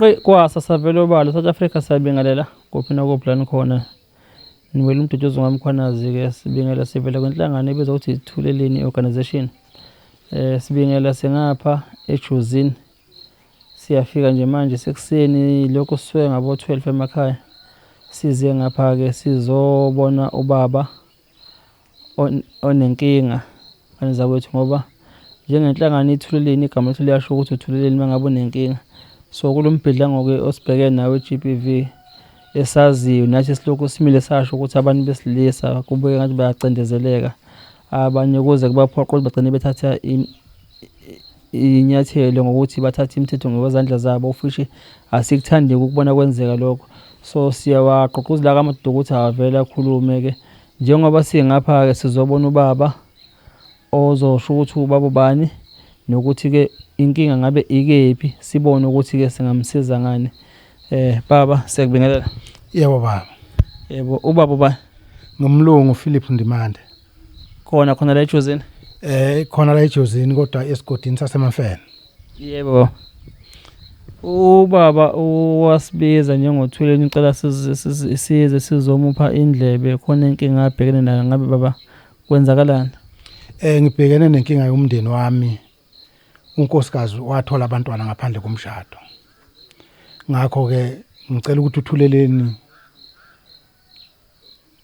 Qi kwasa savela obala South Africa siyabingelela kuphi nakuphi la nikhona. Niwela uMduduzi ngaMkhwanazi-ke sibingela sivela kwinhlangano ebizwa ukuthi Ithuleleni Organization. Sibingela singapha eJozini. Siyafika nje manje sekuseni lokho sisuke ngabo 12 emakhaya. Size ngapha-ke sizobona ubaba onenkinga ngane zakwethu ngoba njengenhlangano iThuleleni igama lethu liyasho ukuthi uThuleleni uma ngabe unenkinga. So kulo mbhidlango-ke osibhekene nawo i-G_B_V esaziyo nathi esilokhu simile sasho ukuthi abantu besilisa kubukeka ngathi bayacindezeleka abanye kuze kubaphoqe ukuthi bagcine bethatha inyathelo ngokuthi bathathe imithetho ngokwezandla zabo futhi asikuthandi ukubona kwenzeka lokho. So siyawagqugquzela-ke amadoda ukuthi awavele akhulume-ke njengoba singapha-ke sizobona ubaba ozosho ukuthi ubaba ubani nokuthi-ke inkinga ngabe ikephi sibone ukuthi-ke singamsiza ngani. Baba siyakubingelela. Yebo baba. Yebo ubaba ubani? Ngumlungu Philip Ndimande. Khona khona la eJozini? Khona la eJozini kodwa esigodini saseMafene. Yebo. Ubaba uwasibiza njengoThuleni ucela size sizomupha indlebe khona inkinga abhekene nayo ngabe baba kwenzakalani? Ngibhekene nenkinga yomndeni wami. Unkosikazi wathola abantwana ngaphandle komshado. Ngakho ke ngicela ukuthi uThuleleni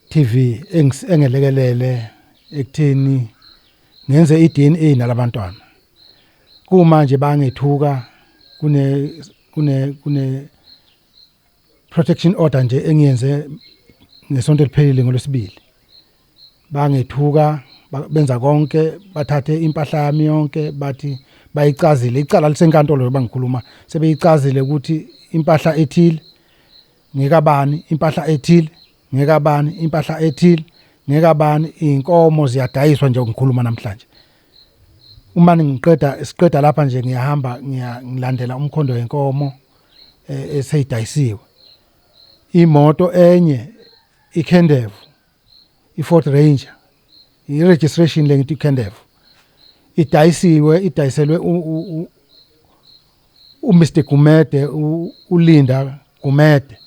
TV engelekelele ekutheni ngenze iDNA nalabantwana. Kumanje bangethuka kune protection order nje engiyenze ngesonto eliphelile ngolwesibili. Bangethuka benza konke, bathathe impahla yami yonke, bathi bayicazile icala lisenkantolo bangikhuluma sebeyicazile ukuthi impahla ethile ngekabani, impahla ethile ngekabani, impahla ethile ngekabani, inkomo ziyadayiswa nje ngikhuluma namhlanje. Uma ngiqeda siqeda lapha nje ngiyahamba ngilandela umkhondo wenkomo eseyidayisiwe. Imoto enye iKendev, iFord Ranger, i-registration le ngithi iKendev idayisiwe, idayiselwe uMr Gumede, uLinda Gumede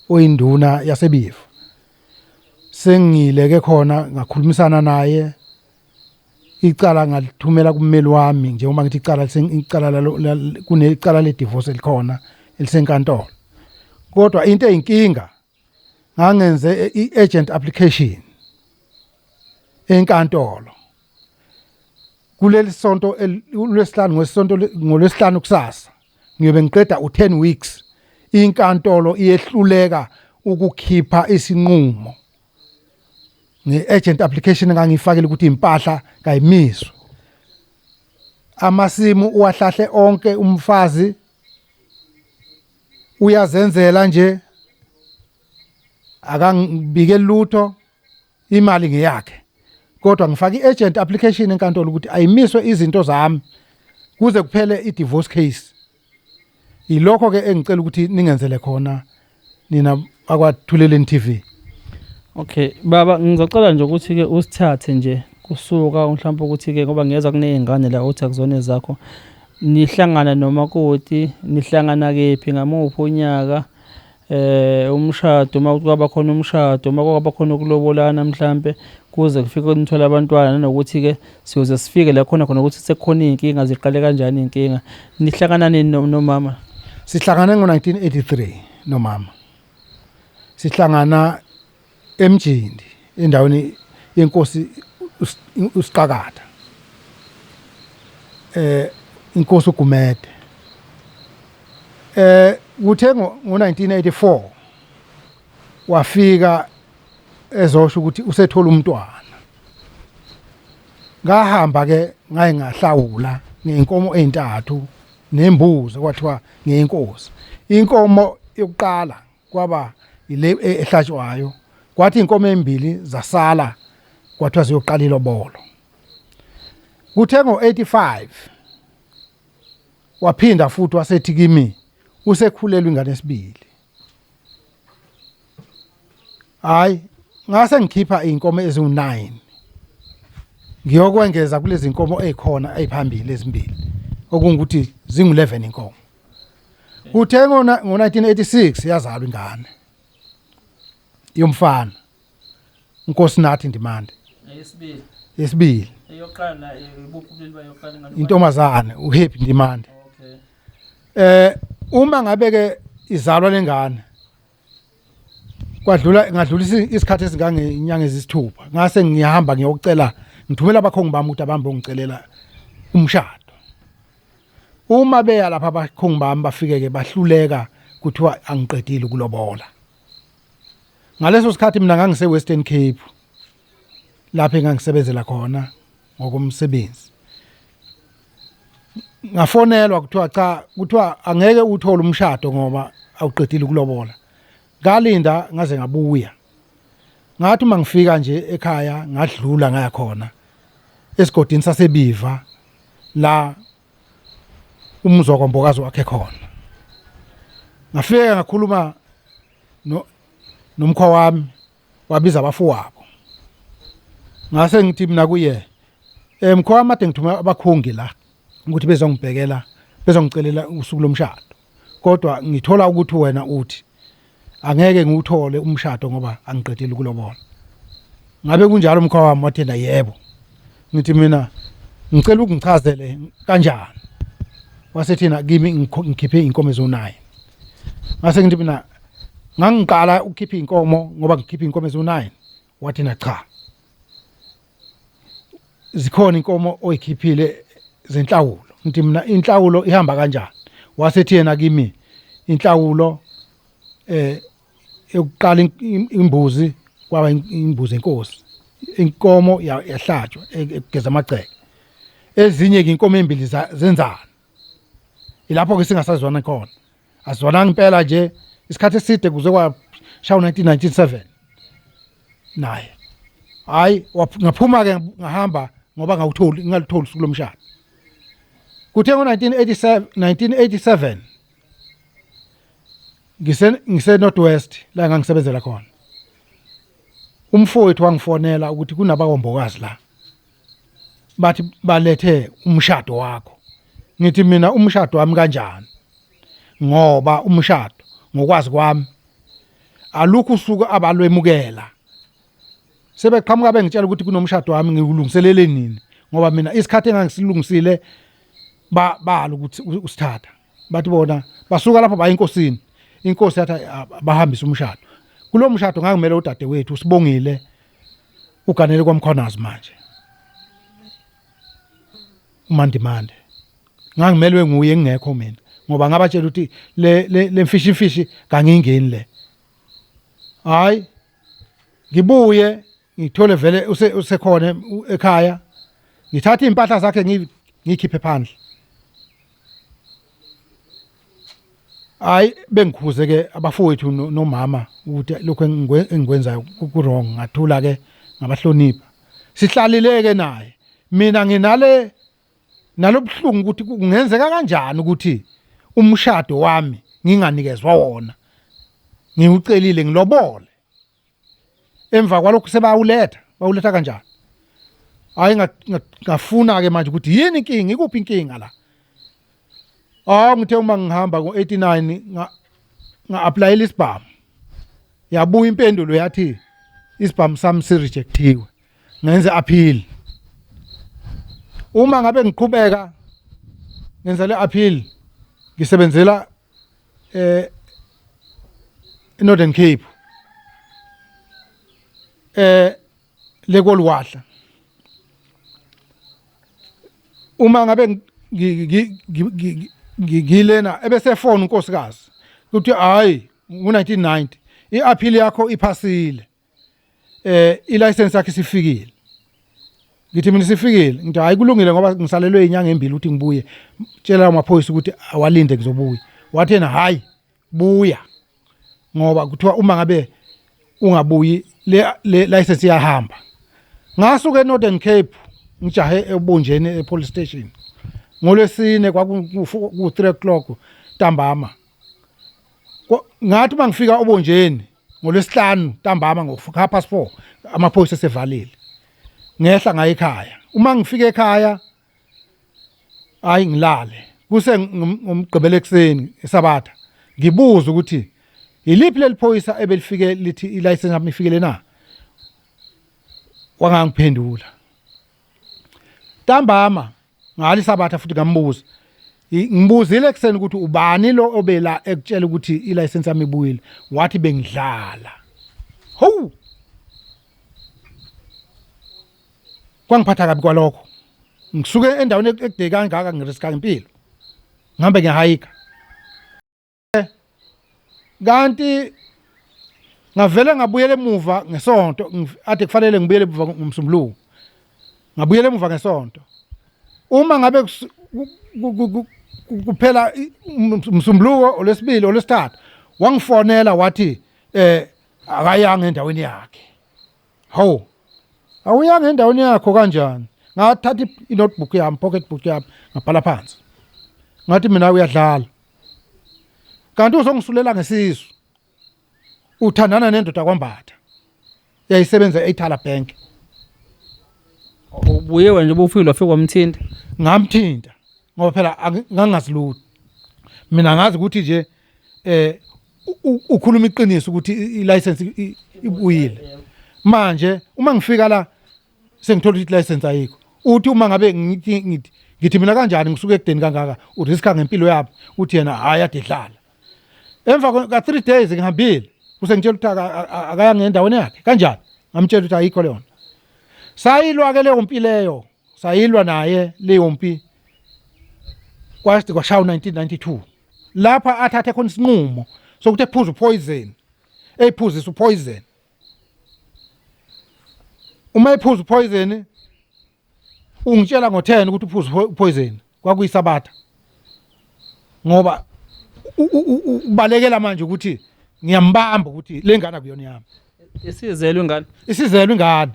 oyinduna yaseBivu. Sengile ke khona ngakhulumisana naye, icala ngalithumela kummeli wami njengoba ngithi icala icala kunecala le divorce elikhona elisenkantolo. Kodwa into eyinkinga ngangenze i-urgent application enkantolo kuleli sonto lwesihlanu, ngwesonto ngolwesihlanu kusasa ngiyobe ngiqeda u10 weeks. Inkantolo iyehluleka ukukhipha isinqumo nge-urgent application engangiyifakile ukuthi impahla kayimiswe. Amasimu uwahlahle onke umfazi, uyazenzela nje, akangibike lutho, imali ngeyakhe. Kodwa ngifaka i-urgent application enkantolo ukuthi ayimiswe izinto zami kuze kuphele i-divorce case. Yilokho ke engicela ukuthi ningenzele khona nina akwaThuleleni TV. Okay baba, ngizocela nje ukuthi ke usithathe nje kusuka mhlawumbe ukuthi ke ngoba ngiyezwa kuney'ngane la uthi akuzona ezakho, nihlangana nomakoti nihlangana kephi ngamuphi unyaka, umshado uma kwaba khona umshado, uma kwaba khona ukulobolana mhlampe kuze kufike nithole abantwana, nanokuthi-ke siyoze sifike la khona khona ukuthi sekukhona iy'nkinga ziqale kanjani iy'nkinga. Nihlangana nini nomama? Sihlangane ngo-1983 nomama. Sihlangana eMjindi endaweni yenkosi uSiqakatha. Inkosi uGumede. Kuthe ngo-1984 wafika ezosho ukuthi usethola umntwana. Ngahamba ke ngaye ngahlawula ngeinkomo ezintathu nembuzi kwathiwa ngeyinkosi. Inkomo yokuqala kwaba ile ehlatshwayo, kwathi inkomo ezimbili zasala kwathiwa ziyoqala ilobolo. Kuthe ngo-85 waphinda futhi wasethi kimi usekhulelwe ingane esibili. Hayi, ngase ngikhipha izinkomo eziwu9 ngiyokwengeza kulezi nkomo ezikhona eziphambili ezimbili, okungukuthi zingu11 inkomo. Kuthe ngo-1986 yazalwa ingane yomfana, uNkosinathi Ndimande. Eyesibili. Yesibili. Eyokuqala ibuphi ubulili bayoqala ingane? Intombazane, uHappy Ndimande. Okay. Uma ngabe ke izalwa lengane, kwadlula ngadlulisa isikhathi esingangenyanga ezisithupha, ngase ngiyahamba ngiyocela, ngithumela abakhongi bami ukuthi abambe ongicelela umshado. Uma beya lapha abakhongi bami bafike ke bahluleka, kuthiwa angiqedile ukulobola. Ngaleso sikhathi mina ngangise Western Cape lapho engangisebenzela khona ngokomsebenzi. Ngafonelwa kuthiwa cha, kuthiwa angeke uthole umshado ngoba awuqedile ukulobola. Ngalinda ngaze ngabuya. Ngathi uma ngifika nje ekhaya ngadlula ngaya khona esigodini saseBiva la umzwa kwambokazi wakhe khona. Ngafika ngakhuluma no nomkhwa wami, wabiza abafowabo. Ngase ngithi mina kuye, mkhwa wami, ade ngithuma abakhongi la ukuthi bezongibhekela, bezongicelela usuku lomshado, kodwa ngithola ukuthi wena uthi angeke ngiwuthole umshado ngoba angiqedile ukulobola. Ngabe kunjalo mkhwa wami? Wathi yena yebo. Ngithi mina ngicela ukungichazele kanjani. Wasethina kimi ngikhiphe inkomo eziwu-9. Ngase ngithi mina ngangiqala ukukhipha inkomo ngoba ngikhipha inkomo eziwu-9. Wathi na cha, zikhona inkomo oyikhiphile zenhlawulo. Ngithi mina inhlawulo ihamba kanjani? Wasethi yena kimi inhlawulo yokuqala imbuzi kwaba imbuzi enkosi, inkomo yahlatshwa ekugeza amagceke, ezinye ke inkomo embili zenzana. Ilapho ke singasazwana khona, asizwananga impela nje isikhathi eside kuze kwashaya u-1997 naye. Hayi, ngaphuma ke ngahamba ngoba ngawutholi, ngingalutholi usuku lomshado. Kuthe ngo-1987 1987 ngise North West la ngangisebenzela khona, umfowethu wangifonela ukuthi kunabakwambokazi la bathi balethe umshado wakho. Ngithi mina umshado wami kanjani? Ngoba umshado ngokwazi kwami alukho usuku abalwemukela. Sebeqhamuka bengitshela ukuthi kunomshado wami, ngiwulungiselele nini? Ngoba mina isikhathi engangisilungisile bala ukuthi usithatha. Bathi bona basuka lapho baya enkosini, inkosi yathi bahambise umshado. Kulo mshado ngangimele udadewethu uSibongile, uganele kwaMkhwanazi manje uMandimande, ngangimelwe nguye ngingekho mina ngoba ngabatshela ukuthi le mfishi mfishi kangingeni le. Hayi, ngibuye ngithole vele usekhona ekhaya, ngithatha impahla zakhe ngikhiphe phandle. Hayi, bengikhuze ke abafowethu nomama ukuthi lokho engikwenzayo ku wrong. Ngathula ke ngabahlonipha. Sihlalile ke naye. Mina nginale nalobuhlungu ukuthi kungenzeka kanjani ukuthi umshado wami nginganikezwa wona, ngiwucelile, ngilobole, emva kwalokho sebawuletha. Bawuletha kanjani? Hayi, ngafuna ke manje ukuthi yini inkinga, ikuphi inkinga la. Awu, ngithe uma ngihamba ngo-89 nga-applyela isibhamu, yabuya impendulo yathi isibhamu sami si-rejectiwe. Ngenze appeal. Uma ngabe ngiqhubeka ngenza le appeal, ngisebenzela eNorthern Cape lekolwahla. Uma ngabe ngilena ebese phone unkosikazi kuthi hayi, ngo-1990 i-appeal yakho iphasile, i-license yakhe isifikile. Ngithi mina isifikile? Ngithi hayi, kulungile, ngoba ngisalelwe inyanga embili ukuthi ngibuye, tshela amaphoyisa ukuthi awalinde, ngizobuya. Wathi yena hayi, buya, ngoba kuthiwa uma ngabe ungabuyi le license iyahamba. Ngasuka eNorthern Cape ngijahe eBunjeni epolice station ngolwesine, kwaku 3 o'clock ntambama. Ngathi uma ngifika oBonjeni ngolwesihlanu ntambama ngo 4:30, amaphoyisa esevalile. Ngehla ngaye ekhaya. Uma ngifika ekhaya, hayi, ngilale. Kuse ngomgqibelo ekuseni eSabatha ngibuza ukuthi yiliphi leli phoyisa ebelifike lithi ilicense yami ifikele na, wangangiphendula. Ntambama ngalo iSabatha futhi ngambuza, ngibuzile ekuseni ukuthi ubani lo obela ekutshela ukuthi ilicense yami ibuyile, wathi bengidlala. Hawu, kwangiphatha kabi kwalokho. Ngisuke endaweni ekude kangaka, ngiriska ngempilo, ngihambe ngiyahayika, kanti ngavele ngabuyela emuva ngesonto. Ade kufanele ngibuyele emuva ngomsombuluko, ngabuyela emuva ngesonto. Uma ngabe kuphela umsombuluko, olwesibili, olwesithathu, wangifonela wathi akayanga endaweni yakhe. Hawu, awuyanga endaweni yakho kanjani? Ngathatha i-notebook yami, pocket book yami, ngabhala phansi, ngathi mina uyadlala, kanti uzongisulela ngesisu, uthandana nendoda kwaMbatha yayisebenza eIthala Bank. Ubuye wena nje ubufile wafika wamthinta? Ngamthinta ngoba phela ngangazi lutho mina, ngazi ukuthi nje ukhuluma iqiniso ukuthi i-license ibuyile. Manje uma ngifika la sengithola ukuthi i-license ayikho. Uthi uma ngabe ngithi mina kanjani ngisuke ekudeni kangaka, uriska ngempilo yami, uthi yena hayi, ade dlala. Emva ka 3 days ngihambile, usengitshela ukuthi akaya ngendaweni yakhe kanjani. Ngamtshela ukuthi ayikho leyo nto. Sayilwa ke leyo mpi leyo, sayilwa naye leyo mpi kwathi kwashaya u-1992 lapha athathe khona isinqumo sokuthi ephuze upoison, eyiphuzisa upoison. Uma ephuza upoison, ungitshela ngo-10 ukuthi uphuze upoison, kwakuyisabatha, ngoba ubalekela manje ukuthi ngiyambamba ukuthi le ngane akuyona yami. Isizelwe ingane? Isizelwe ingane.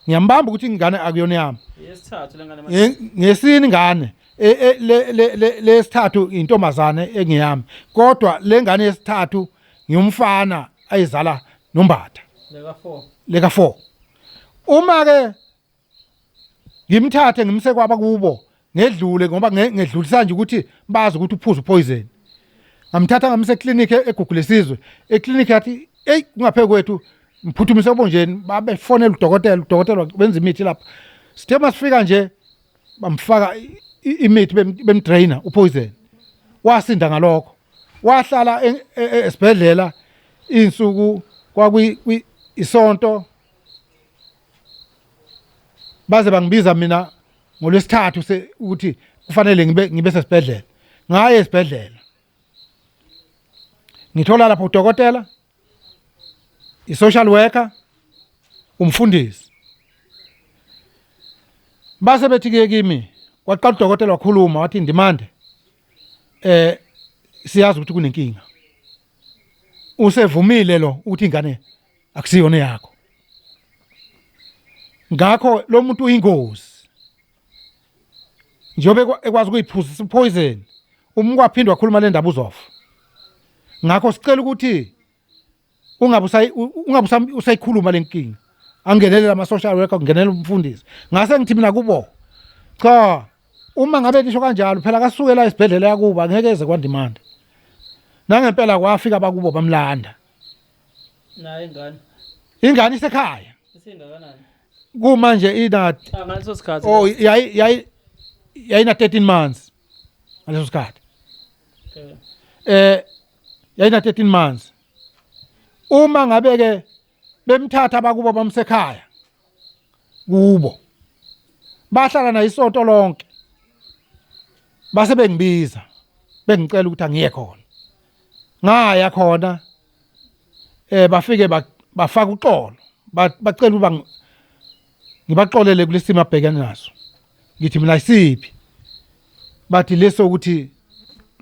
Ngiyambamba ukuthi ingane akuyona yami. Yesithathu lengane? Ngesini ingane le lesithathu intombazane engiyami, kodwa le ngane yesithathu ngiyumfana ayizala noMbatha. Leka 4? Leka 4. Uma ke ngimthathe ngimse kwaba kubo, ngedlule ngoba ngedlulisa nje ukuthi bazi ukuthi uphuza upoison. Ngamthatha ngamse eclinic eGugu Lesizwe. Eclinic yathi hey, kungaphe kwethu, mphuthumise obonjeni. Babefonela udokotela, udokotela benza imithi lapha. Sithe masifika nje bamfaka imithi, bemdraina upoison, wasinda ngalokho. Wahlala esibhedlela insuku, kwakwi isonto, baze bangibiza mina ngolwesithathu ukuthi kufanele ngibe sesibhedlela. Ngaye esibhedlela, ngithola lapho udokotela, i-social worker, umfundisi. Base bethi ke kimi, kwaqala udokotela wakhuluma wathi, "Ndimande, siyazi ukuthi kunenkinga, usevumile lo ukuthi ingane akusiyona yakho, ngakho lo muntu uyingozi njengoba ekwazi ukuyiphuzisa upoison. Uma kwaphindwa wakhuluma le ndaba uzofa. Ngakho sicela ukuthi ungabe ungabe usayikhuluma le nkinga." Angenelela ama-social worker, kungenelela umfundisi. Ngase ngithi mina kubo, cha, uma ngabe nisho kanjalo phela kasukela esibhedlela yakuba ngeke eze kwaNdimande. Nangempela kwafika abakubo bamlanda. Nayo ingane? Ingane isekhaya. Isingakanani? Kumanje ina Cha, ngaleso sikhathi. Oh, yayi yayina 13 months ngaleso sikhathi. Yayina 13 months. Uma ngabe ke bemthatha abakubo bamsekhaya kubo, bahlala naye isonto lonke, base bengibiza bengicela ukuthi angiye khona. Ngaya khona, bafike bafaka uxolo, bacela ukuba ngibaxolele kulesimo abhekene naso. Ngithi mina isiphi? Bathi leso ukuthi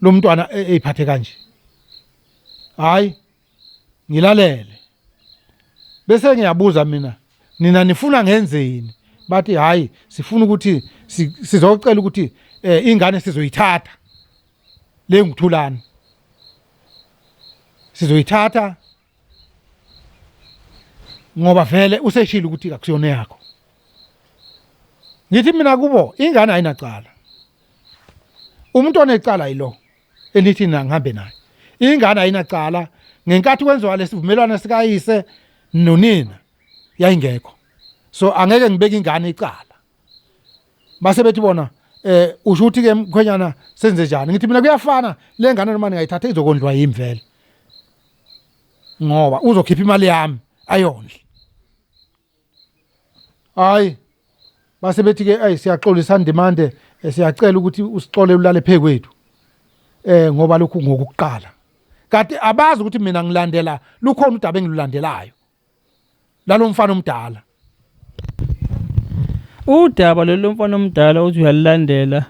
lo mntwana eyiphathe kanje. Hayi, ngilalele, bese ngiyabuza mina, nina nifuna ngenzeni? Bathi hayi, sifuna ukuthi sizocela ukuthi ingane sizoyithatha le nguThulani, sizoyithatha ngoba vele useshilo ukuthi akusiyona yakho. Ngithi mina kubo, ingane ayinacala. Umuntu onecala yilo enithi nina ngihambe naye. Ingane ayinacala ngenkathi kwenziwa lesivumelwano sikayise nonina yayingekho. So angeke ngibeke ingane icala. Base bethi bona usho ukuthi ke mkhwenyana senze njani? Ngithi mina kuyafana le ngane noma ningayithatha izokondliwa yimi vele. Ngoba uzokhipha imali yami ayondle. Hayi base bethi ke ayi siyaxolisa Ndimande siyacela ukuthi usixole ulale phekwethu. Ngoba lokhu ngokuqala. Kanti abazi ukuthi mina ngilandela lukhona udaba engilulandelayo. Lalomfana omdala. Udaba lolu lomfana omdala uthi uyalulandela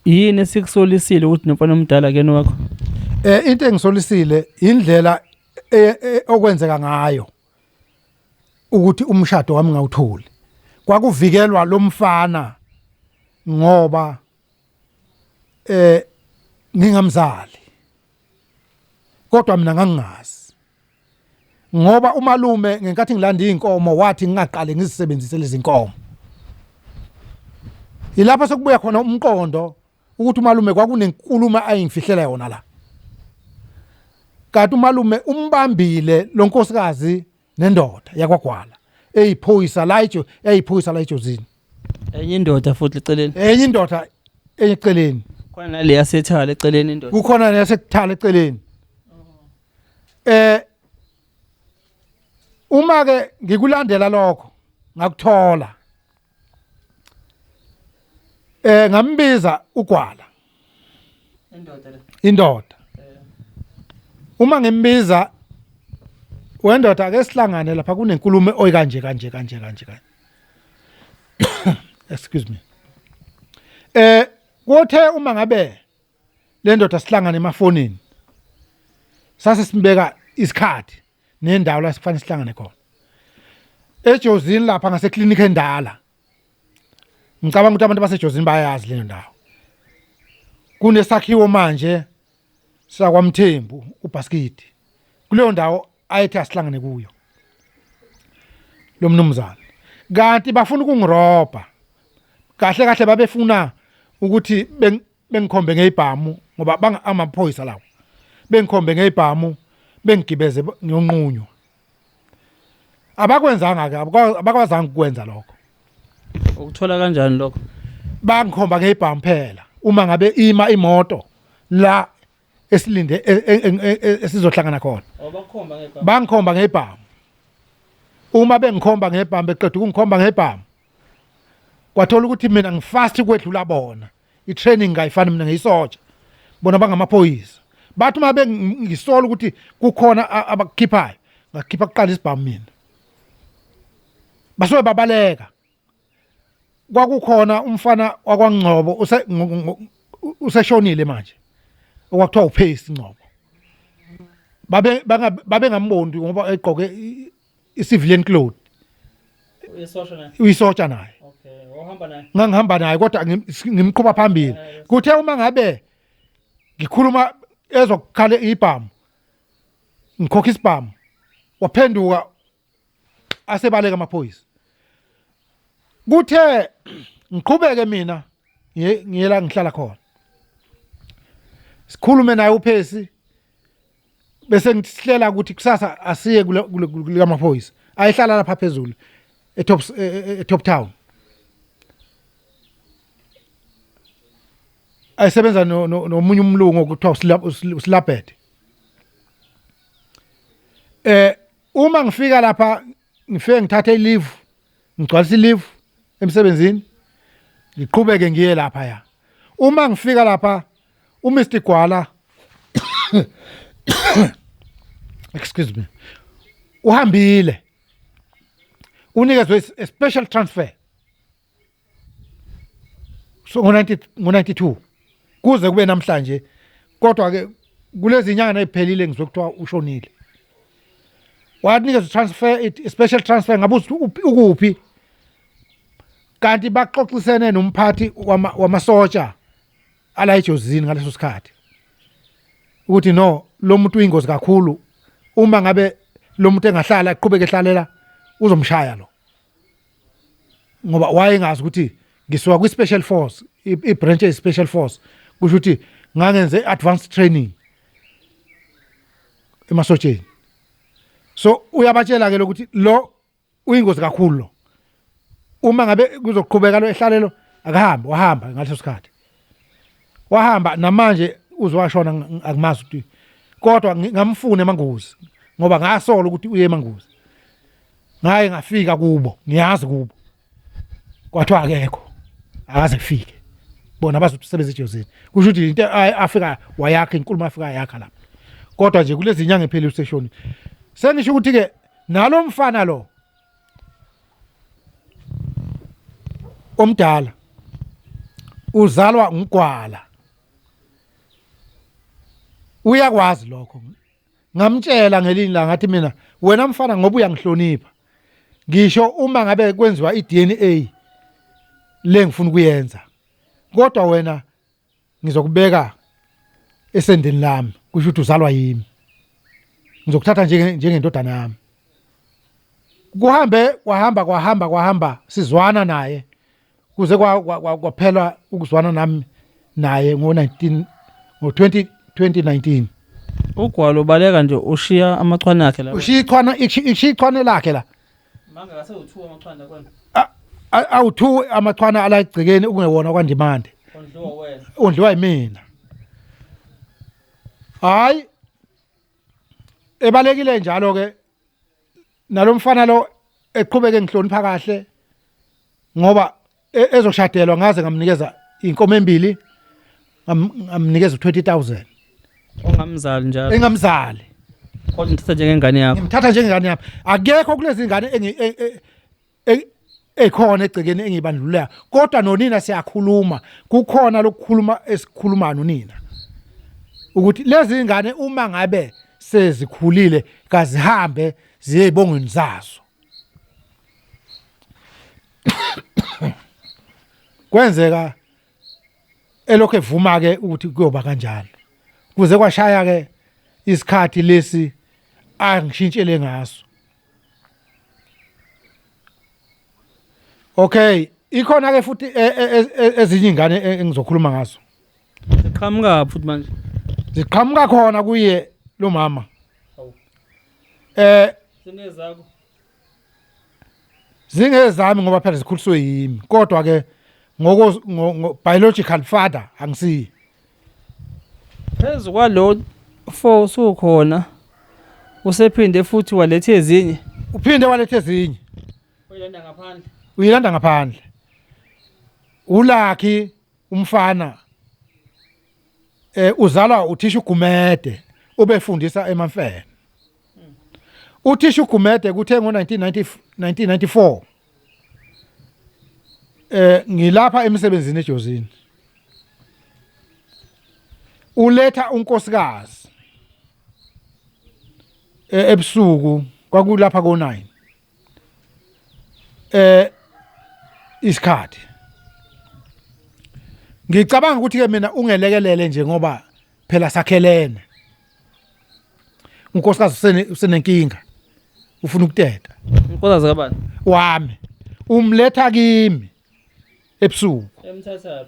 yini esikusolisile ukuthi nomfana omdala kena wakho? Into engisolisile indlela okwenzeka ngayo ukuthi umshado wami ngawutholi. Kwakuvikelwa lomfana ngoba ngingamzali. Kodwa mina ngangingazi. Ngoba umalume ngenkathi ngilanda izinkomo wathi ngingaqale ngizisebenzise lezi nkomo. Yilapho sekubuya khona umqondo ukuthi umalume kwakunenkulumo ayingifihlela yona la. Kanti umalume umbambile lo nkosikazi nendoda yakwaGwala eyiphoyisa la ejo eyiphoyisa la eJozini. Enye indoda futhi eceleni. Enye indoda eceleni. Khona nale yasethala eceleni indoda. Kukhona neyasethala eceleni. Uma ke ngikulandela lokho ngakuthola. Ngambiza uGwala. Indoda le. Indoda. Uma ngimbiza wendoda ake sihlangane lapha kunenkulumo oyi kanje kanje kanje kanje kanje. Excuse me. Kuthe uma ngabe le ndoda sihlangane emafonini sase simbeka isikhathi nendawo la sifanele sihlangane khona. EJozini lapha ngase clinic endala. Ngicabanga ukuthi abantu baseJozini bayazi leyo ndawo. Kunesakhiwo manje sakwaMthembu uBaskidi. Kuleyo ndawo ayethi asihlangane kuyo. Lo mnumzane. Kanti bafuna ukungirobha. Kahle kahle babefuna ukuthi bengikhombe ngezibhamu ngoba banga amaphoyisa lawo. Bengikhombe ngezibhamu bengigibeze ngiyonqunywa. Abakwenzanga ke abakwazanga ukwenza lokho. Ukuthola kanjani lokho? Bangikhomba ngezibhamu phela uma ngabe ima imoto la esilinde esizohlangana khona. Abakhomba ngebhamu. Bangikhomba ngebhamu. Uma bengikhomba ngebhamu beqeda ukungikhomba ngebhamu. Kwathola ukuthi mina ngifast kwedlula bona. I-training ngayifani mina ngiyisotsha. Bona bangamaphoyisa. Bathi uma bengisola ukuthi kukhona abakukhiphayo, ngakhipha kuqala isibhamu mina. Basuke babaleka. Kwakukhona umfana wakwaNgcobo useshonile manje. Okwakuthiwa uPace Ngcobo. Babe babengamboni ngoba egqoke i-civilian clothes. Uyisotsha naye. Uyisotsha naye. Okay, wahamba naye. Ngangihamba naye kodwa ngimqhuba phambili. Kuthe uma ngabe ngikhuluma ezokukhala ibhamu ngikhokha isibhamu waphenduka asebaleka amaphoyisa. Kuthe ngiqhubeke mina ngiyela ngihlala khona. Sikhulume naye uPhesi bese ngihlela ukuthi kusasa asiye kulamaphoyisa ayihlala lapha phezulu eTop eTop Town. Ayisebenza nomunye umlungu okuthiwa uSilabhede. Uma ngifika lapha ngifike ngithathe i-leave, ngigcwalisa i-leave emsebenzini, ngiqhubeke ngiye lapha ya. Uma ngifika lapha uMr Gwala excuse me uhambile unikezwe a special transfer so ngo-92 kuze kube namhlanje, kodwa ke kulezi nyanga eziphelile ngizwe kuthiwa ushonile. Wanikezwa transfer, special transfer, ngabe ukuphi? Kanti baxoxisene nomphathi wamasotsha ala eJozini ngaleso sikhathi ukuthi no, lo muntu uyingozi kakhulu, uma ngabe lo muntu engahlala aqhubeke ehlalela uzomshaya lo, ngoba wayengazi ukuthi ngisuka kwi special force, i branch ye special force. Kusho ukuthi ngangenze advanced training emasotsheni. So uyabatshela ke lokuthi lo uyingozi kakhulu lo. Uma ngabe kuzoqhubeka lo ehlalelo akahambe, wahamba ngaleso sikhathi. Wahamba namanje uzowashona akumazi ukuthi kodwa ngamfuna emangozi ngoba ngasola ukuthi uye emangozi. Ngaye ngafika kubo, ngiyazi kubo. Kwathiwa akekho. Akaze kufike. Bona bazosebenza ejozini. Kusho ukuthi into afika wayakha inkulumo afika yakha lapha. Kodwa nje kulezi nyanga epheli useshoni. Sengisho ukuthi ke nalomfana lo omdala uzalwa ngugwala. Uyakwazi lokho. Ngamtshela ngelinye ilanga ngathi mina wena mfana ngoba uyangihlonipha ngisho uma ngabe kwenziwa iDNA le ngifuna ukuyenza kodwa wena ngizokubeka esendeni lami kusho ukuthi uzalwa yimi ngizokuthatha njengendodana yami. Kuhambe kwahamba kwahamba kwahamba sizwana naye kuze kwaphela ukuzwana nami naye ngo-19 ngo-20 2019. Ugwalo ubaleka nje ushiya amachwane akhe la. Ushiya ichwana ishiya ichwane lakhe la. Manga kase u2 amachwane kwena. Awu2 amachwana ala egcekeni ukungewona kwaNdimande. Ondliwa wena. Ondliwa yimina. Hayi ebalekile njalo ke nalomfana lo eqhubeke ngihlonipha kahle ngoba ezoshadelwa ngaze ngamnikeza inkomo embili ngamnikeza u20000 ongamzali njalo engamzali kodwa ngithatha njengengane yakho ngimthatha njengengane yami akekho kulezi ngane ekhona egcekeni engibandlululayo kodwa nonina siyakhuluma kukhona lokukhuluma esikhuluma nonina ukuthi lezi ngane uma ngabe sezikhulile kazihambe ziye ezibongweni zazo. Kwenzeka elokhu evuma ke ukuthi kuyoba kanjalo kuze kwashaya ke isikhathi lesi angishintshele ngaso. Okay, ikhona ke futhi ezinye ingane engizokhuluma ngazo. Ziqhamuka futhi manje. Ziqhamuka khona kuye lo mama. Zingezakho. Zingezami ngoba phela zikhuliswe yimi. Kodwa ke ngoko biological father angisiyi. Phezu kwalo 4 usukhona usephinde futhi waletha ezinye. Uphinde waletha ezinye. Uyilanda ngaphandle. Uyilanda ngaphandle. Ulakhi umfana uzalwa uthisha uGumede ubefundisa eMamfene. Uthisha uGumede kuthe ngo 1994 ngilapha emsebenzini eJozini. Uletha unkosikazi ebusuku kwakulapha ko 9 isikhathi ngicabanga ukuthi ke mina ungelekelele nje ngoba phela sakhelene unkosikazi usenenkinga ufuna ukuteta unkosikazi kabani wami umletha kimi ebusuku emthatha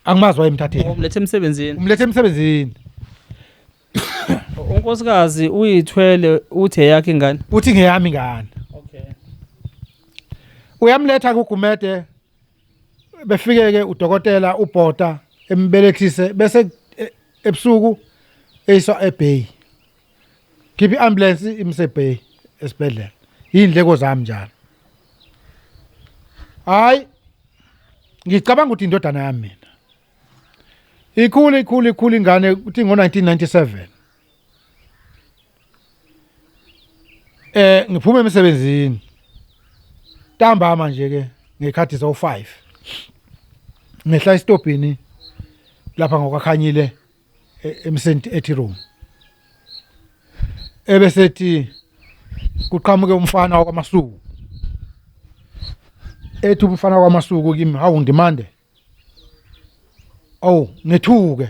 angimazi wayemthatheni umlethe emsebenzini umlethe emsebenzini unkosikazi uyithwele uthe yakhe ingane uthi ngeyami ingane okay uyamletha kuGumede befike ke udokotela uBhota embelethise bese ebusuku eyiswa eBay khipha iambulance imse eBay esibhedlela indleko zami njalo hayi ngicabanga ukuthi indodana yami mina ikhulu ikhulu ikhulu ingane uthi ngo-1997 ngiphuma emsebenzini ntambama nje ke ngekhathi zo-5 ngehla esitobhini lapha ngokwakhanyile emsenti ethi room ebesethi kuqhamuke umfana wakwaMasuku ethi umfana wakwaMasuku kimi hawu Ndimande awu ngethuke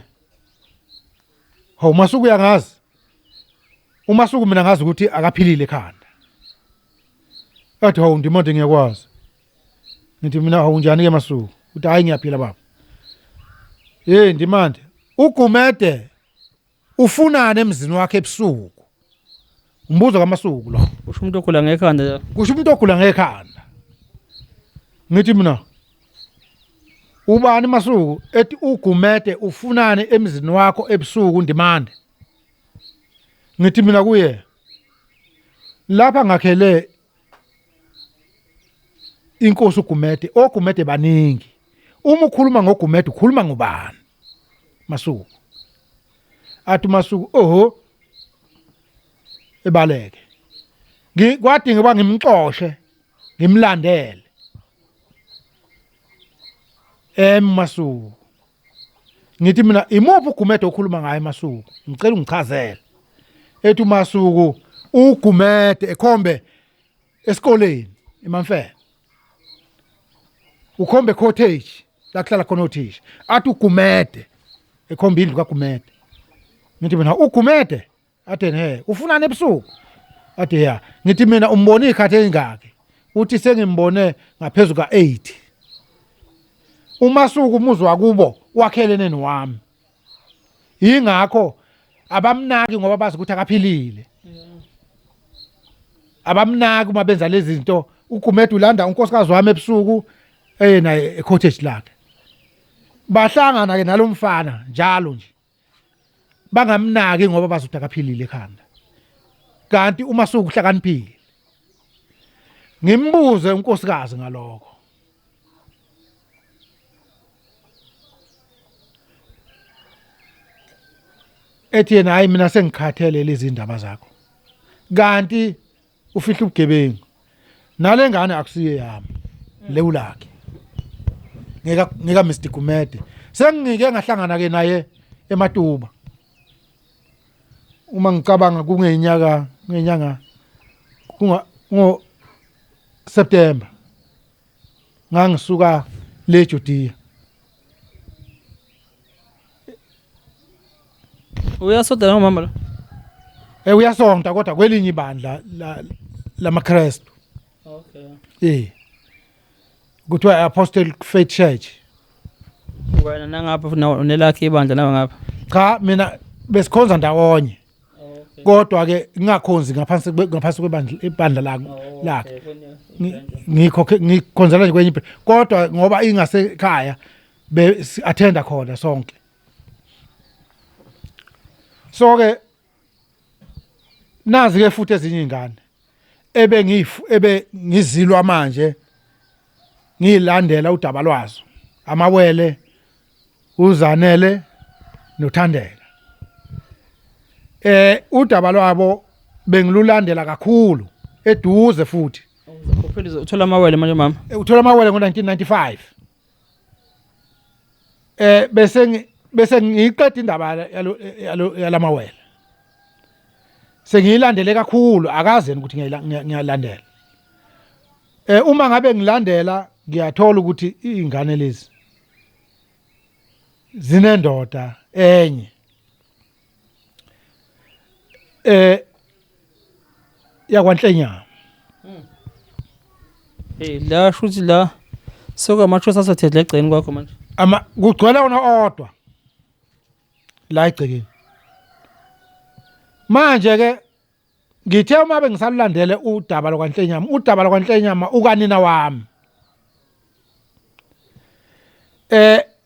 hawu Masuku uyangazi uMasuku mina ngazi ukuthi akaphilile ekhanda athi hawu Ndimande ngiyakwazi ngithi mina hawu njani ke Masuku uthi hayi ngiyaphila baba Hey Ndimande, uGumede ufunani emzini wakhe ebusuku? Umbuzo kaMasuku lo. Kusho umuntu ogula ngekhanda la. Kusho umuntu ogula ngekhanda. Ngithi mina ubani Masuku ethi uGumede ufunani emzini wakho ebusuku Ndimande? Ngithi mina kuye lapha ngakhele inkosi uGumede, oGumede baningi. Uma ukhuluma ngoGumede ukhuluma ngobani? Masuku. Athi Masuku oho ebaleke. Ngikwadinga uba ngimxoshe ngimlandele. Masuku. Ngithi mina imuphi uGumede okhuluma ngaye Masuku? Ngicela ungichazele. Ethi uMasuku uGumede ekhombe esikoleni eMamfene. Ukhombe cottage la kuhlala khona othisha. Athi uGumede ekhomba indlu kaGumede. Ngithi mina uGumede Athi he, ufunani ebusuku? Athi ya, ngithi mina umbone ikhathi engaki? Uthi sengimbone ngaphezu ka-8. UMasuku umuzi wakubo wakhelene nowami. Yingakho abamnaki ngoba bazi ukuthi akaphilile. Abamnaki uma benza lezi zinto. UGumede ulanda unkosikazi wami ebusuku eye naye e-cottage lakhe. Bahlangana ke nalomfana njalo nje. Bangamnaki ngoba bazi ukuthi akaphilile ekhanda. Kanti uma sukuhlakaniphile. Ngimbuze unkosikazi ngalokho. Ethi yena hayi mina sengikhathele lezi ndaba zakho. Kanti ufihla ubugebengu. Nale ngane akusiye yami. Lewu lakhe. Ngeka ngeka Mr Gumede. Sengike ngahlangana ke naye eMatuba. Uma ngicabanga kungenyaka ngenyanga kunga ngo September. Ngangisuka le Judea. Uyasonta nomama lo? Eh uyasonta kodwa kwelinye ibandla lamaKristu. Okay. Eh. Kuthiwa Apostle Faith Church. Wena nangapha unelakhe ibandla nawe ngapha? Cha mina besikhonza ndawonye. Okay. Kodwa ke ngingakhonzi ngaphansi kwebandla ibandla lakhe lakhe. Ngikho ngikhonzela nje kwenye kodwa ngoba ingasekhaya be attenda khona sonke. So ke nazi ke futhi ezinye izingane ebe ngifu ebe ngizilwa manje ngilandela udaba lwazo amawele uZanele noThandeka. Udaba lwabo bengilulandela kakhulu eduze futhi. Uphinde uthola amawele manje mama? Uthola amawele ngo-1995. Bese ngiyiqeda indaba yalamawele. Sengiyilandele kakhulu akazi yena ukuthi ngiyalandela. Uma ngabe ngilandela ngiyathola ukuthi izingane lezi zinendoda enye. Yakwanhlenyama. Hey la shuthi la sokamathrosi asathedle egceni kwakho manje. Ama kugcwele wona odwa la egcekeni. Manje ke ngithe uma bengisalulandele udaba lokwanhlenyama, udaba lokwanhlenyama ukanina wami.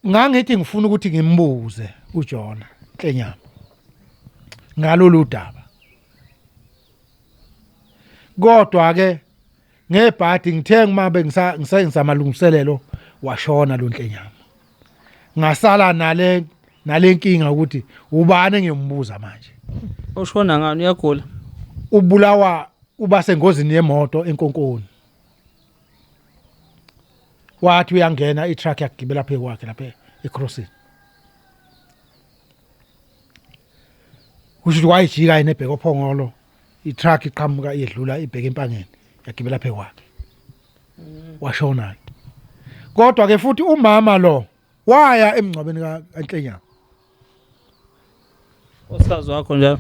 Ngangithi ngifuna ukuthi ngimbuze uJona Nhlenyama ngalolu daba. Kodwa ke ngebhadi ngithe uma bengisamalungiselelo washona lo Nhlenyama. Ngasala nale nkinga ukuthi ubani engiyombuza manje. Ushona ngani, uyagula? Ubulawa uba sengozini yemoto enkonkoni. Wathi uyangena i-truck yagibela phezu kwakhe lapha e-crossing. Kusho ukuthi wayijika yena ebheka oPhongolo, i-truck iqhamuka yedlula ibheka empangeni yagibela phezu kwakhe. Washona. Kodwa ke futhi umama lo waya emngcwabeni kaNhlenyama. Usazi wakho njalo?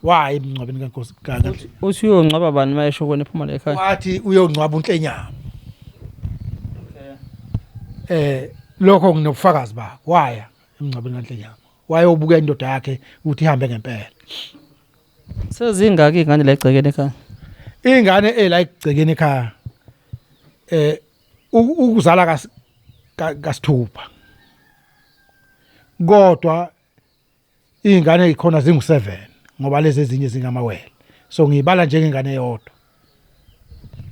Waya emngcwabeni kaNkosi kaNhlenyama. Uthi uyongcwaba bani mayesho kona ephuma la ekhaya? Wathi uyongcwaba uNhlenyama. Lokho nginobufakazi bakho. Waya. Emngcwabeni kaNhlenyama wayobuka indoda yakhe ukuthi ihambe ngempela. Sezingaki ingane la egcekeni ekhaya? Ingane ela egcekeni ekhaya ukuzala kasithupha. Kodwa Iy'ngane yikhona zingu-7 ngoba lezi ezinye zingamawele so ngiyibala njengengane eyodwa.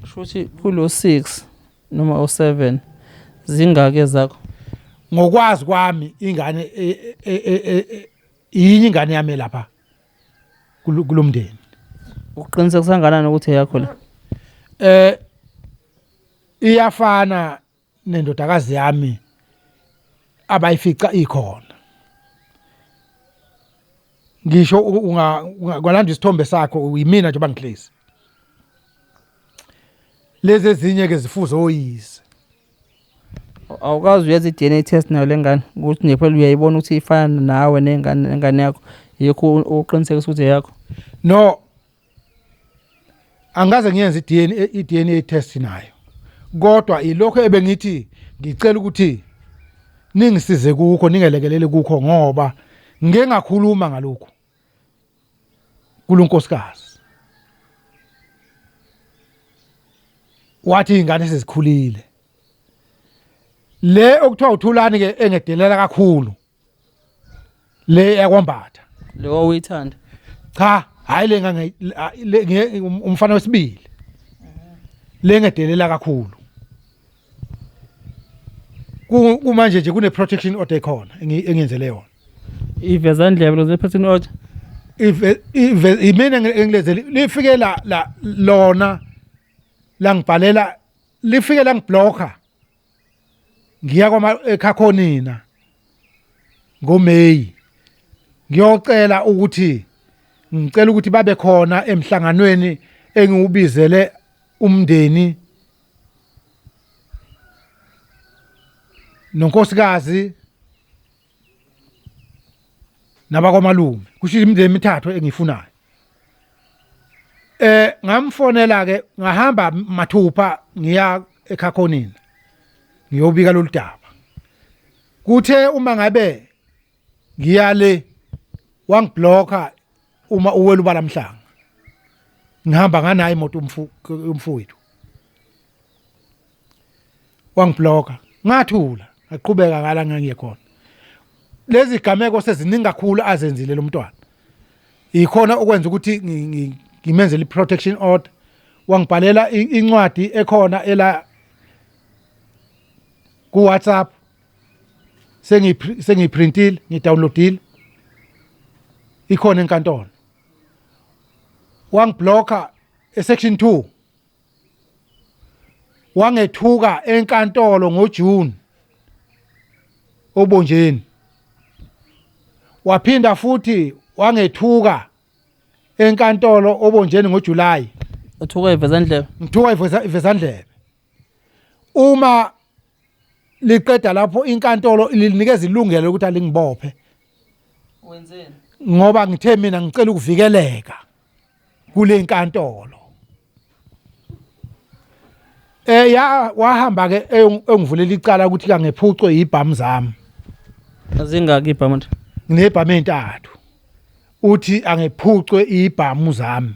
Kusho ukuthi kulo 6 noma o7 zingaki ezakho? Ngokwazi kwami ingane e, e, e, yinye ingane yami lapha kulomndeni. Uqinisekisa kangakanani ukuthi eyakho le? Iyafana nendodakazi yami abayifica ikhona ngisho ungalanda isithombe sakho uyimina njengoba ngihlezi lezi ezinye ke zifuze oyise Awukazi uyenza i-DNA test nayo le ngane ukuthi nje phela uyayibona ukuthi ifana nawe nengane nengane yakho yikho uqinisekisa ukuthi eyakho. No Angikaze ngiyenze i-DNA i-DNA test nayo. Kodwa ilokho ebengithi ngicela ukuthi ningisize kukho ningelekelele kukho ngoba ngike ngakhuluma ngalokhu kulonkosikazi. Wathi izingane sezikhulile. Le okuthiwa uThulani ke engedelela kakhulu. Le yakwambatha Le wawuyithanda. Cha, hayi le ngange le umfana wesibili le ngedelela kakhulu. Kumanje nje kune protection order ekhona engiyenzele yona. Iveza ndlebe lo protection order. Ive ive imina engilezele lifike la lona langibhalela lifike langiblocker ngiya kwama ekhakhonina ngoMay ngiyocela ukuthi ngicela ukuthi babe khona emhlanganweni engiwubizele umndeni nonkosikazi nabakwamalume kusho imindeni emithathu engiyifunayo. Ngamfonela ke ngahamba mathupha ngiya ekhakhonini ngiyobika lolu daba. Kuthe uma ngabe ngiya le wangiblocka uma uwela ubala mhlanga. Ngihamba nganayo imoto umfowethu. Wangibloka ngathula ngaqhubeka ngala ngangiye khona. Lezi gameko seziningi kakhulu azenzile lo mntwana. Ikhona okwenza ukuthi ngimenzele i-protection order. Wangibhalela incwadi ekhona ela ku WhatsApp sengiyiprintile ngidownloadile ikhona enkantolo. Wangiblocka e-section 2 wangethuka enkantolo ngoJune obonjeni waphinda futhi wangethuka enkantolo obonjeni ngoJuly. Uthuka ivezandlebe. Ngithuka ivezandlebe. Uma liqeda lapho inkantolo linikeza ilungelo ukuthi alingibophe. Wenzeni? Ngoba ngithe mina ngicela ukuvikeleka kule nkantolo. Ya wahamba ke engivulela icala ukuthi kangephucwe ibhamu zami. Zingaki ibhamu nje? Nginebhamu entathu. Uthi angephucwe ibhamu zami.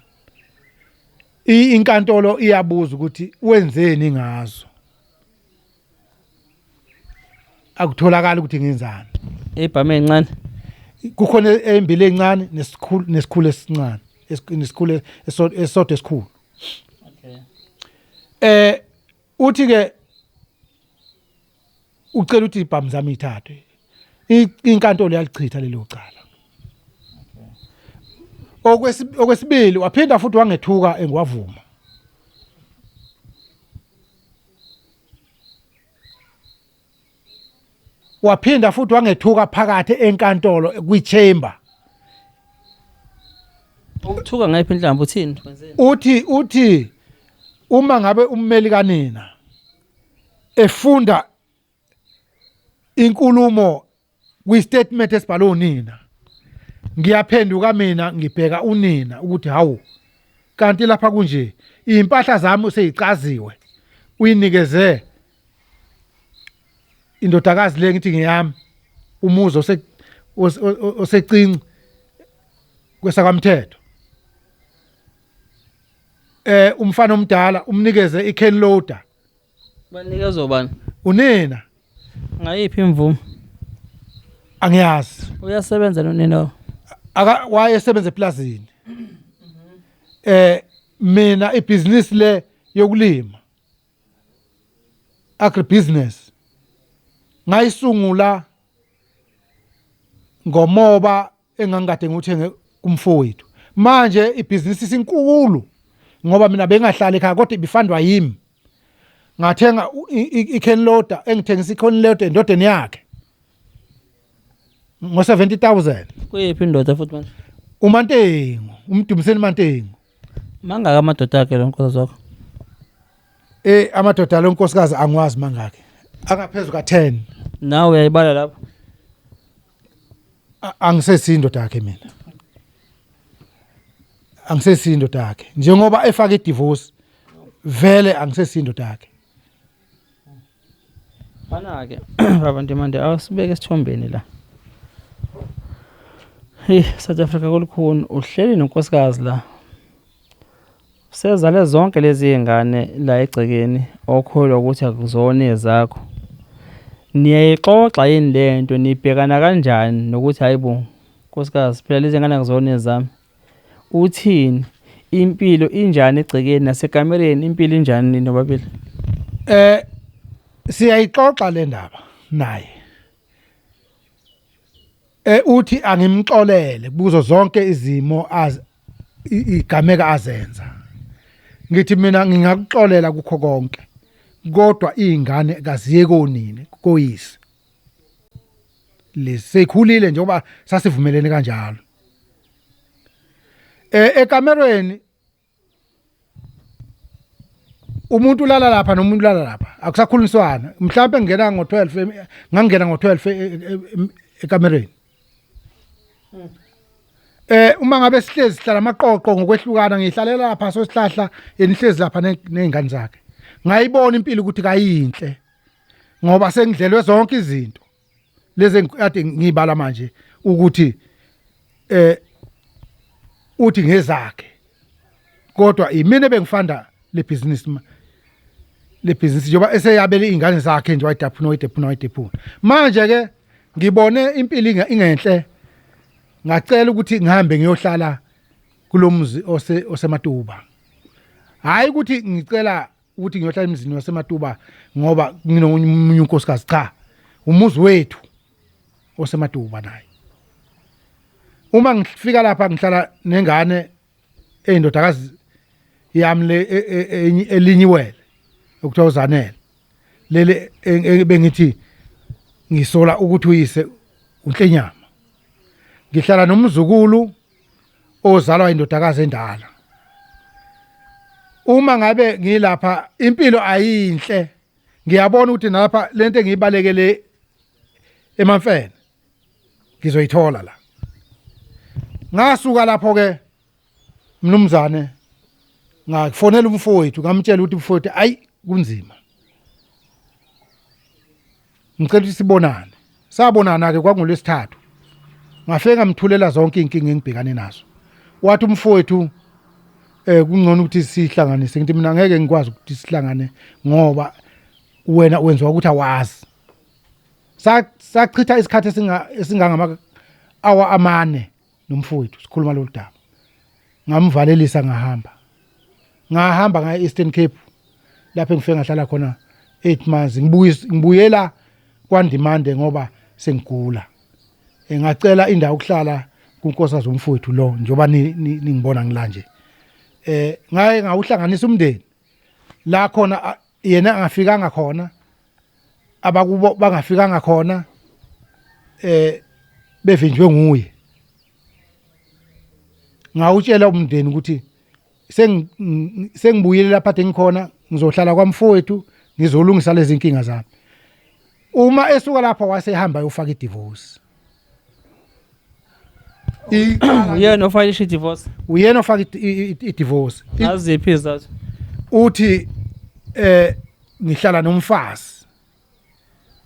Inkantolo iyabuza ukuthi wenzeni ngazo. Akutholakali ukuthi ngenzani. Ibhamu encane. Kukhona embili encane nesikhulu nesikhulu esincane. Nesikhulu esodwa esikhulu. Okay. Uthi ke ucela ukuthi ibhamu zami ithathwe. Inkantolo yalichitha lelo cala. Okwesibili waphinda futhi wangethuka engiwavuma. Waphinda futhi wangethuka phakathi enkantolo kwi-chamber. Ukuthuka ngayiphi inhlamba uthini? Uthi uma ngabe ummeli kanina efunda inkulumo kwi-statement esibhalwe unina, ngiyaphenduka mina ngibheka unina ukuthi hawu kanti lapha kunje impahla zami useyicaziwe uyinikeze indodakazi le ngithi ngiyami. Umuzi osecinci kwesakwamthetho. Umfana omdala umnikeze i-can loader. Banikezwa bani? Unina. Ngayiphi imvume? Angiyazi. Uyasebenza nonina? Aka wayesebenza eplazini. Mina ibhizinisi le yokulima, agribusiness, ngayisungula ngomoba engangikade ngiwuthenge kumfowethu. Manje ibhizinisi isinkulu ngoba mina bengahlali ekhaya kodwa ibifandwa yimi. Ngathenga i-can loader, engithengisa i-can loader endodeni yakhe ngo-70,000. Kuyiphi indoda futhi manje? UMantengu, uMdumiseni Mantengu. Mangaka amadoda akhe lo nkosikazi wakho? Amadoda lo nkosikazi angiwazi mangaki, angaphezulu ka-10. Nawe uyayibala lapho? Angisesiyo indoda yakhe mina, angisesiyo indoda yakhe njengoba efaka i-divorce vele, angisesiyo indoda yakhe. Mana-ke baba Ndimande, awusibeke esithombeni la. Hey, South Africa kulukhuni, uhleli nonkosikazi la. Sezale zonke lezi zingane la egcekeni okholwa ukuthi akuzona ezakho. Niyayixoxa yini lento, nibhekana kanjani nokuthi hayibo nkosikazi phela lezi ngane akuzona ezami? Uthini? Impilo injani egcekeni nasekamereni, impilo injani nobabili? Siyayixoxa le ndaba naye. Uthi angimxolele kuzo zonke izimo az igameka azenza. Ngithi mina ngingakuxolela kukho konke, kodwa izingane kaziye konini koyise. Lesikhulile njengoba sasivumelene kanjalo. Ekamerweni umuntu ulala lapha nomuntu ulala lapha, akusakhulumiswana. Mhlawumbe ngingena ngo-12, ngangena ngo-12 ekamerweni. Uma ngabe sihlezi sihlala amaqoqo ngokwehlukana, ngihlalela lapha sosihlahla, yena ihlezi lapha nezingane zakhe. Ngayibona impilo ukuthi kayinhle ngoba sengidlelwe zonke izinto lezi engikade ngibala manje ukuthi uthi ngezakhe, kodwa imina ebengifanda le business, le business njengoba eseyabele izingane zakhe nje, wayidaphuna wayidaphuna wayidaphuna. Manje ke ngibone impilo ingenhle, ngacela ukuthi ngihambe ngiyohlala kulomuzi osematuba. Hayi ukuthi ngicela ukuthi ngiyohlala emzini wasematuba ngoba nginomunye unkosikazi, cha, umuzi wethu osematuba naye. Uma ngifika lapha ngihlala nengane eyindodakazi yami le elinye iwele okuthiwa uZanele, leli bengithi ngisola ukuthi uyise uNhlenyama. Ngihlala nomzukulu ozalwa indodakazi endala. Uma ngabe ngilapha impilo ayinhle, ngiyabona ukuthi nalapha lento engiyibalekele eMamfene ngizoyithola la. Ngasuka lapho ke mnumzane, ngafonela umfowethu, ngamtshela ukuthi mfowethu, ayi kunzima, ngicela ukuthi sibonane. Sabonana ke, kwangolwesithathu. Ngafike ngamthulela zonke inkinga engibhekane nazo. Wathi umfowethu kungcono ukuthi sihlanganise. Ngithi mina ngeke ngikwazi ukuthi sihlangane ngoba wena wenziwa ukuthi awazi. Sachitha isikhathi esingangama awa 4 nomfowethu sikhuluma lolu daba. Ngamvalelisa ngahamba ngaya Eastern Cape lapho engifike ngahlala khona 8 months. Ngibuyela kwaNdimande ngoba sengigula. Ngacela indawo yokuhlala kunkosikazi womfowethu lo njengoba ningibona ngila nje. Ngaye ngawuhlanganisa umndeni la khona, yena angafikanga khona, abakubo bangafikanga khona, bevinjwe nguye. Ngawutshela umndeni ukuthi sengibuyile lapha ade ngikhona, ngizohlala kwamfowethu, ngizolungisa lezi inkinga zami. Uma esuka lapha wasehamba yofaka i-divorce. Uyena ofayilisha i-divorce? Uyena ofaka i-divorce. Ngaziphi izathu? Uthi ngihlala nomfazi,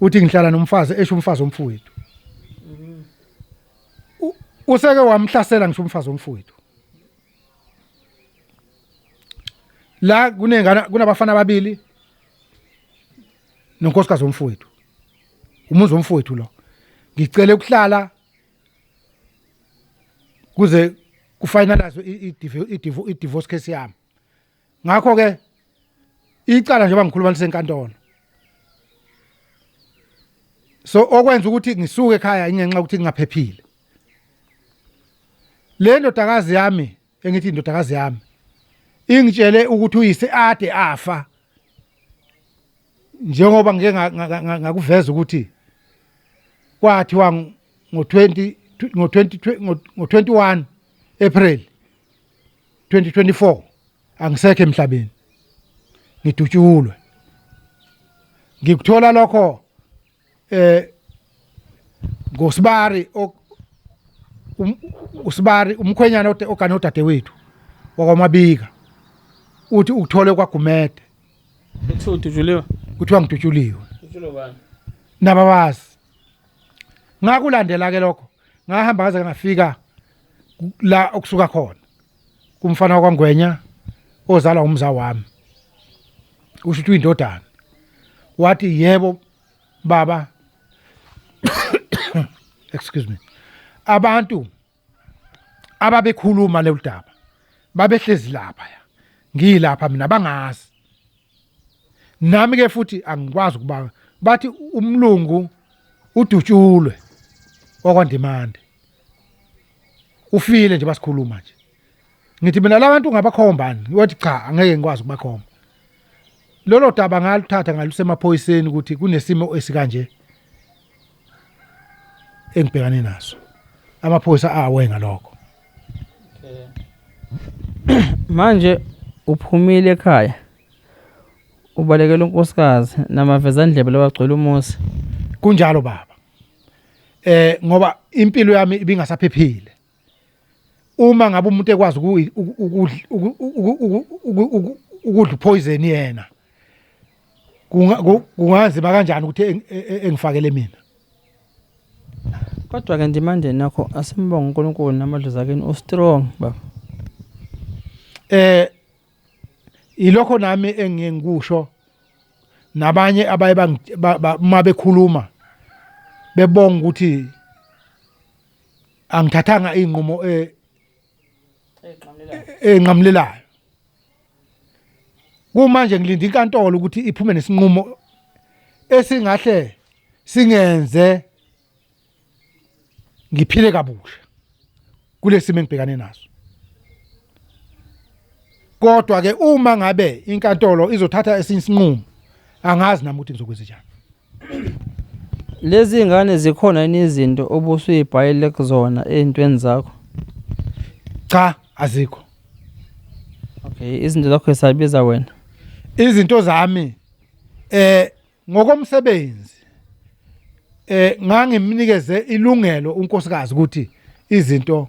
uthi ngihlala nomfazi, esho umfazi omfowethu. Useke wamhlasela ngisho umfazi womfowethu. La kunengane, kunabafana ababili nonkosikazi womfowethu. Umuzi womfowethu lo. Ngicela ukuhlala kuze kufinalize i-divorce case yami. Ngakho ke icala njengoba ngikhuluma lisenkantolo. So okwenza ukuthi ngisuke ekhaya ingenxa ukuthi ngingaphephile. Le ndodakazi yami engithi indodakazi yami ingitshele ukuthi uyise ade afa njengoba ngike ngakuveza ukuthi kwathiwa ngo-20 ngo-20 ngo-21 April 2024 angisekho emhlabeni, ngidutshulwe. Ngikuthola lokho ngosibari usibari umkhwenyana ogane udadewethu wakwaMabika, uthi ukuthole kwaGumede. Kuthiwa udutshuliwe? Kuthiwa ngidutshuliwe. Dutshulwe bani? Nababazi. Ngakulandela ke lokho, ngahamba ngaze ngafika la okusuka khona kumfana wakwaNgwenya ozalwa umza wami, usho ukuthi uyindodana. Wathi yebo baba, excuse me, abantu ababekhuluma lolu daba babehlezi lapha, ngilapha mina bangazi nami ke futhi angikwazi ukuba bathi umlungu udutshulwe okwaNdimande ufile nje basikhuluma nje. Ngithi mina labantu ungabakhombani? Wathi cha, angeke ngikwazi ukubakhomba. Lolo daba ngaluthatha ngalusemaphoyiseni ukuthi kunesimo esikanje engibhekane naso. Amaphoyisa awe ngalokho. Manje uphumile ekhaya, ubalekela unkosikazi namavezandlebe lawagcwele umuzi. Kunjalo baba. Ngoba impilo yami ibingasaphephile. Uma ngabe umuntu ekwazi ukudla poison yena, kunganzima kanjani ukuthi engifakele mina? Kodwa ke Ndimande nakho asimbonge uNkulunkulu namadlozi akini, u-strong baba. Ilokho nami engiye ngikusho nabanye abaye uma bekhuluma bebonga ukuthi angithathanga inqumo enqamulelayo. Kumanje ngilinda inkantolo ukuthi iphume nesinqumo esingahle singenze ngiphile kabusha kulesimo engibhekane naso. Kodwa ke uma ngabe inkantolo izothatha esinye isinqumo, angazi nami ukuthi ngizokwenza njani. Lezi ngane zikhona yini izinto obusuyibhayile kuzona ey'ntweni zakho? Cha, azikho. Okay, izinto zakho zisabiza wena? Izinto zami ngokomsebenzi ngangimnikeze ilungelo unkosikazi ukuthi izinto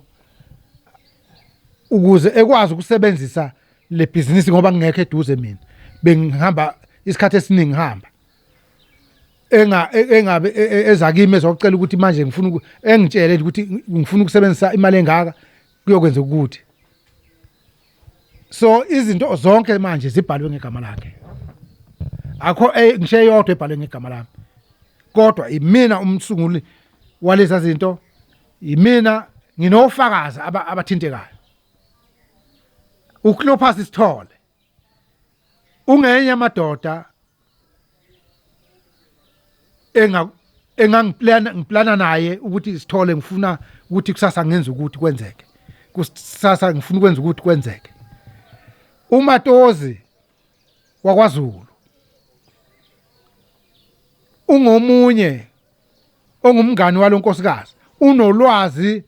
ukuze ekwazi ukusebenzisa le business, ngoba ngingekho eduze mina, bengihamba isikhathi esiningi ngihamba engabe ezakimi ezocela ukuthi manje ngifuna engitshele ukuthi ngifuna ukusebenzisa imali engaka kuyokwenza ukuthi. So izinto zonke manje zibhalwe ngegama lakhe, akho ngisho eyodwa ebhalwe ngegama lami, kodwa imina umsunguli walezi zinto, imina nginofakazi abathintekayo. uCleopas Sithole ungenye amadoda engangiplana ngiplana naye ukuthi Sithole ngifuna ukuthi kusasa ngenze ukuthi kwenzeke, kusasa ngifuna ukwenza ukuthi kwenzeke. UMatozi wakwaZulu ungomunye ongumngani walonkosikazi, unolwazi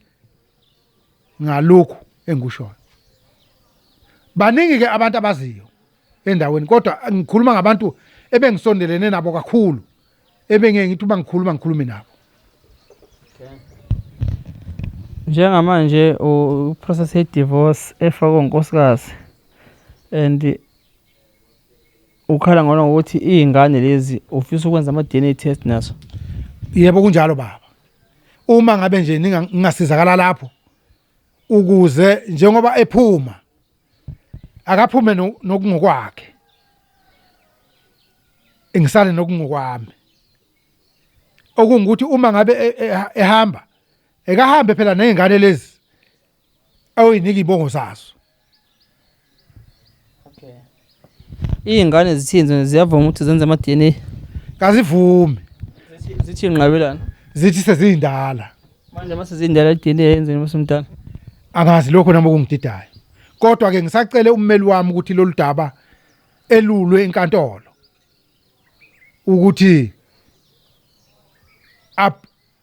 ngalokhu engikushoyo. Baningi ke abantu abaziyo endaweni, kodwa ngikhuluma ngabantu ebengisondelene nabo kakhulu, ebengeke ngithi uma ngikhuluma ngikhulume nabo. Njengamanje uprocess ye-divorce efakwe unkosikazi and ukhala ngona ngokuthi iy'ngane lezi ufisa ukwenza ama-DNA test nazo. Yebo kunjalo baba. Uma ngabe nje ningasizakala lapho. Ukuze njengoba ephuma akaphume nokungokwakhe, ngisale nokungokwami. Okungukuthi uma ngabe ehamba ekahambe phela nezingane lezi ayoyinika izibongo zazo. Okay. Iy'ngane zithini zona, ziyavuma ukuthi zenze ama-DNA? Kazivumi. Zithi nqabelana. Zithi seziyindala. Manje mase zindala i-DNA yenzeni uma usumdala? Angazi lokho nami okungididayo. Kodwa ke ngisacele ummeli wami ukuthi lolu daba elulwe enkantolo. Ukuthi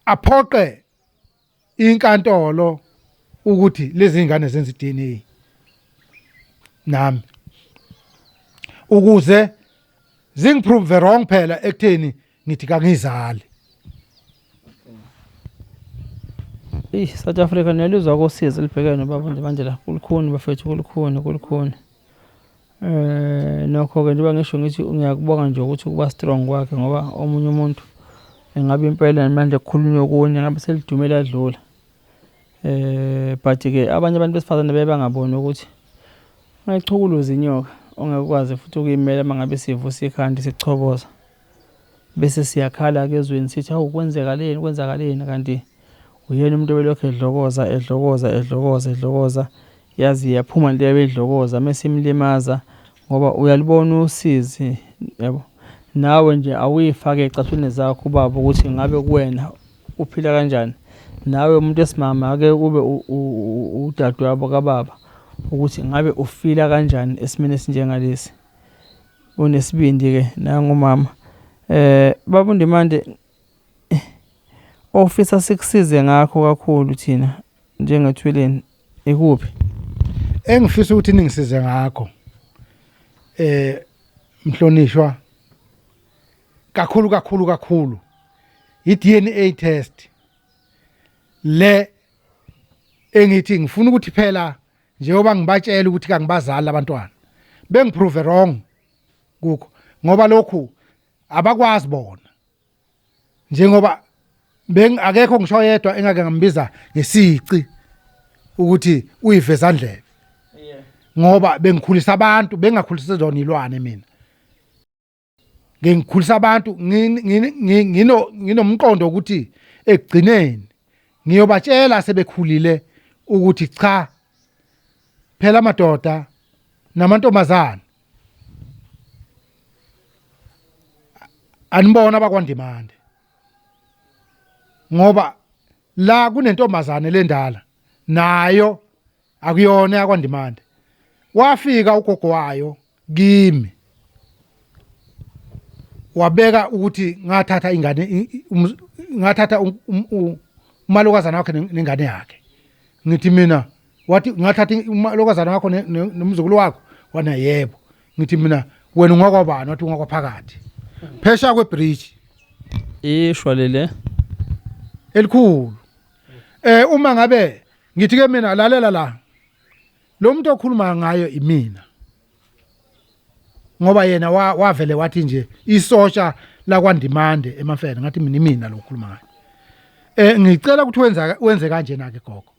aphoqe inkantolo ukuthi lezi ngane zenze iDNA nami ukuze zingiprove wrong phela ekutheni ngithi kangizali. Eyi, South Africa niyaluzwa kosizi elibhekene nobaba Ndimandela, kulukhuni bafethu, kulukhuni, kulukhuni. Nokho-ke njengoba ngisho ngithi ngiyakubonga nje ukuthi ukuba strong kwakhe ngoba omunye umuntu engabe impela manje kukhulunywa okunye ngabe selidume ladlula. But-ke abanye abantu besifazane baye bangaboni ukuthi ungayichukuluza inyoka ongeke ukwazi futhi ukuyimela uma ngabe isivusa ikhanda isichoboza. Bese siyakhala-ke ezweni sithi hawu kwenzekaleni, kwenzakaleni kanti uyena umuntu obelokhu edlokoza, edlokoza, edlokoza, edlokoza yaze yaphuma lento yabedlokoza mese imlimaza ngoba uyalubona usizi yabo. Nawe nje awuyifake ecathulweni zakho ubaba ukuthi ngabe kuwena uphila kanjani. Nawe umuntu wesimame ake ube udadewabo kababa ukuthi ngabe ufila kanjani esimeni esinjengalesi. Unesibindi ke nangu umama. Baba uNdimande, ofisa sikusize ngakho kakhulu thina njengethweleni ikuphi? Engifisa ukuthi ningisize ngakho mhlonishwa kakhulu kakhulu kakhulu i-DNA test le engithi ngifuna ukuthi phela njengoba ngibatshela ukuthi kangibazali abantwana bengiprove wrong kukho, ngoba lokhu abakwazi bona njengoba akekho ngisho yedwa engake ngambiza ngesici ukuthi uyivezandlebe, ngoba bengikhulisa abantu bengakhulisa zona ilwane. Mina ngikhulisa abantu nginomqondo ukuthi ekugcineni ngiyobatshela sebekhulile ukuthi cha phela madoda namantombazane anibona abakwaNdimande, ngoba la kunentombazane lendala nayo akuyona yakwaNdimande. Wafika ugogo wayo kimi wabeka ukuthi ngathatha ingane, ngathatha umalokazana wakhe nengane yakhe. Ngithi mina, wathi ngathatha umalokazana wakho nomzukulu wakho, wana yebo. Ngithi mina wena ungakwabani? Wathi ungakwaphakathi phesha kwebridge. Ishwa lele elikhulu. Uma ngabe ngithi ke mina lalela la, lo muntu okhuluma ngayo imina, ngoba yena wavele wathi nje isotsha lakwaNdimande eMafene. Ngathi mina imina lo okhuluma ngayo. Ngicela ukuthi wenze kanje na ke gogo,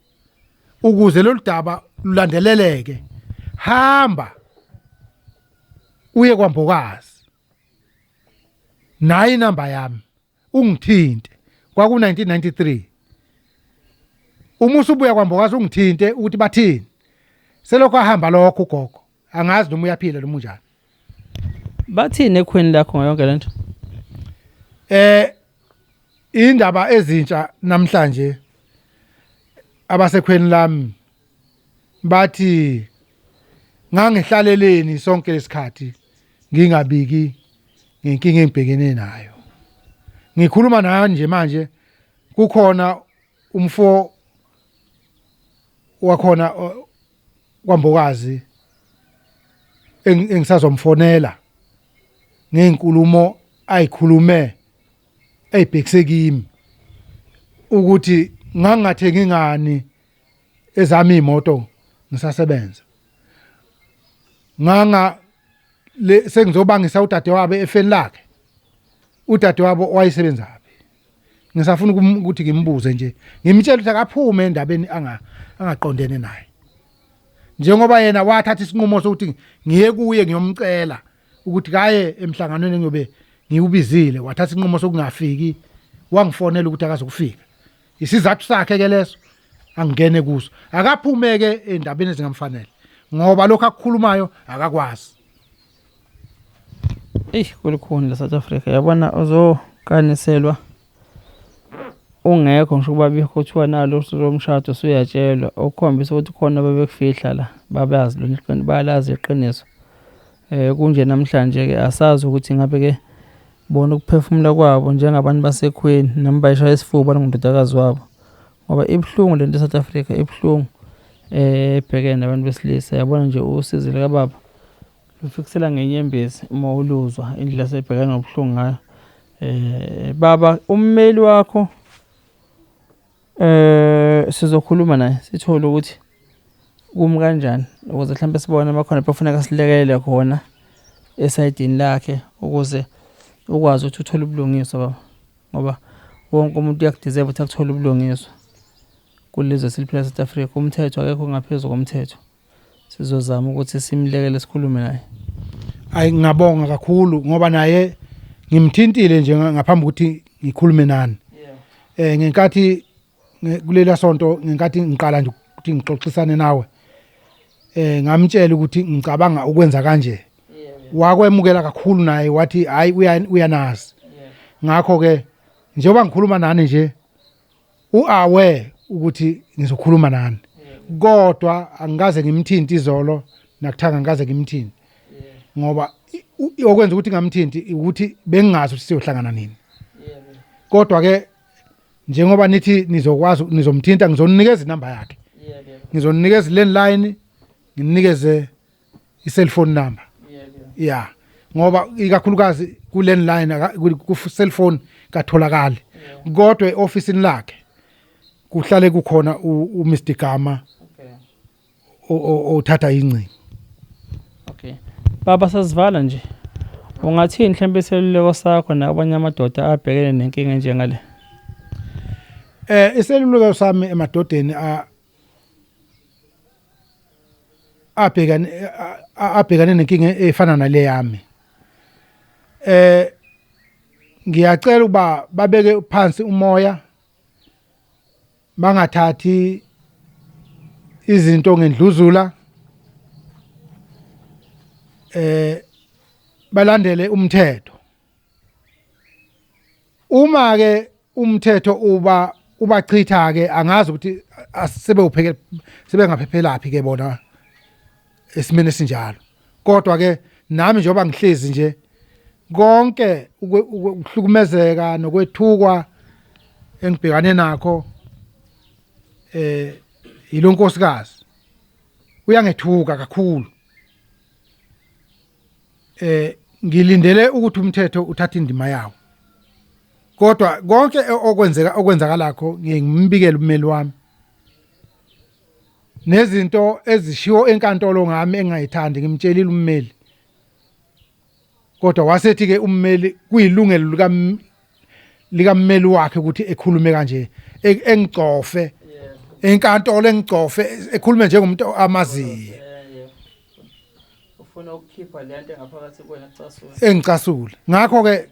ukuze lolu daba lulandeleleke. Hamba uye kwaMbokazi, nayi inamba yami, ungithinte. Kwaku 1993. Uma usubuya kwaMbokazi ungithinte ukuthi bathini. Selokhu ahamba lokho ugogo, angazi noma uyaphila noma unjani. Bathini ekhweni lakho ngayonke lento? Indaba ezintsha namhlanje, abasekhweni lami bathi ngangihlaleleni sonke lesikhathi ngingabiki ngenkinga engibhekene nayo. Ngikhuluma nayo nje manje kukhona umfo wakhona kwaMbokazi engisazomfonela ngezinkulumo ayikhulume eyibhekise kimi ukuthi ngangingathengi ngani ezami imoto ngisasebenza, nganga le sengizobangisa udadewabo efeni lakhe. Udadewabo wayesebenzaphi? Ngisafuna ukuthi ngimbuze nje, ngimtshele ukuthi akaphume endabeni angaqondene naye. Njengoba yena wathatha isinqumo sokuthi ngiye kuye ngiyomcela ukuthi kaye emhlanganweni engiyobe ngiwubizile, wathatha isinqumo sokungafiki, wangifonela ukuthi akazokufika. Isizathu sakhe ke leso angene kuso. Akaphume ke endabeni ezingamfanele ngoba lokho akukhulumayo akakwazi. Eyi kulukhuni la South Africa yabona uzokaniselwa ungekho ngisho kuba bikho kuthiwa nalo usuku lomshado usuyatshelwa okukhombisa ukuthi khona ababekufihla la babazi lona iqiniso bayalazi iqiniso. Kunje namhlanje ke asazi ukuthi ngabe ke bona ukuphefumula kwabo njengabantu basekhweni noma bayishaya isifuba ngondodakazi wabo ngoba ibuhlungu lento eSouth Africa ibuhlungu ebhekene nabantu besilisa yabona nje usizi likababa lufikisela ngenyembezi uma uluzwa indlela asebhekene nobuhlungu ngayo. Baba ummeli wakho sizokhuluma naye sithole ukuthi kumi kanjani ukuze mhlawumbe sibone uma khona kufuneka silekelele khona esayidini lakhe ukuze ukwazi ukuthi uthole ubulungiswa baba, ngoba wonke umuntu uyakudeserve ukuthi akuthole ubulungiswa kuleli zwe esiliphila e-South Africa. Umthetho akekho ongaphezu komthetho. Sizozama ukuthi simlekele sikhulume naye. Ayi ngingabonga kakhulu ngoba naye ngimthintile nje ngaphambi ukuthi ngikhulume nani. Ngenkathi kulela sonto ngenkathi ngiqala nje ukuthi ngixoxisane nawe. Ngamtshela ukuthi ngicabanga ukwenza kanje. Wakwemukela kakhulu naye wathi hayi uyanazi. Ngakho ke njengoba ngikhuluma nani nje uaware ukuthi ngizokhuluma nani. Kodwa angikaze ngimthinti izolo nakuthanga angikaze ngimthinti. Ngoba okwenza ukuthi ngamthinti ukuthi bengingazi ukuthi siyohlangana nini. Kodwa ke njengoba nithi nizokwazi nizomthinta ngizoninikeza inamba yakhe. Ngizoninikeza landline, nginikeze i-cellphone number. Yeah. Ngoba ikakhulukazi ku landline ku cellphone katholakali. Kodwa eofficeini lakhe kuhlale kukhona u Mr Gama othatha ingcingo. Okay. Baba sasivala nje. Ungathini mhlawumbe iseluleko sakho nakwabanye amadoda abhekene nenkinga enjengale? Iseluleko sami emadodeni abhekane nenkinga efana nale yami. Ngiyacela ukuba babeke phansi umoya, bangathathi izinto ngendluzula, balandele umthetho. Uma ke umthetho uba ubachitha ke angazi ukuthi asebewupheke sebengaphephelaphi ke bona esimene esinjalo. Kodwa ke nami njengoba ngihlezi nje konke ukuhlukumezeka nokwethukwa engibhekane nakho yilonkosikazi uyangethuka kakhulu. Ngilindele ukuthi umthetho uthathe indima yawo. Kodwa konke okwenzeka okwenzakalakho ngiye ngimbikele ummeli wami. Nezinto ezishiwo enkantolo ngami engayithandi ngimtshelile ummeli. Kodwa wasethi ke ummeli kuyilungelo likammeli wakhe ukuthi ekhulume kanje, engigcofe enkantolo, engigcofe ekhulume njengomuntu amaziyo. Ufuna ukukhipha le nto engaphakathi kuwena kucasula. Engicasula. Ngakho ke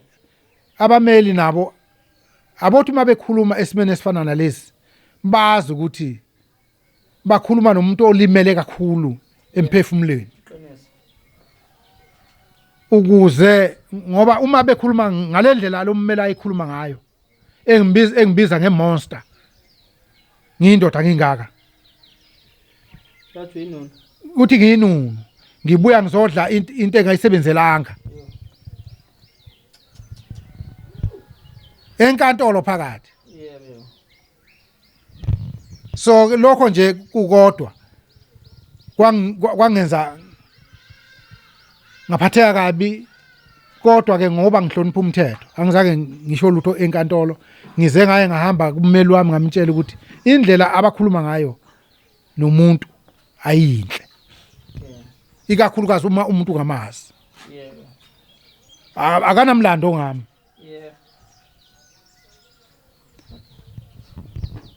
abameli nabo abothi uma bekhuluma esimeni esifana nalesi bazi ukuthi bakhuluma nomuntu olimele kakhulu emphefumulweni. Ukuze ngoba uma bekhuluma ngalendlela lo mmeli ayikhuluma ngayo engibiza ngemonster, ngiyindoda ngingaka. Bathi uyinunu. Uthi ngiyinunu. Ngibuya ngizodla into engayisebenzelanga. Enkantolo phakathi. Yebo. So lokho nje kukodwa kwangenza ngaphatheka kabi, kodwa ke ngoba ngihlonipha umthetho angizange ngisho lutho enkantolo. Ngize ngaye ngahamba kummeli wami ngamtshela ukuthi indlela abakhuluma ngayo nomuntu ayinhle, ikakhulukazi uma umuntu ungamazi. Akanamlando ngami.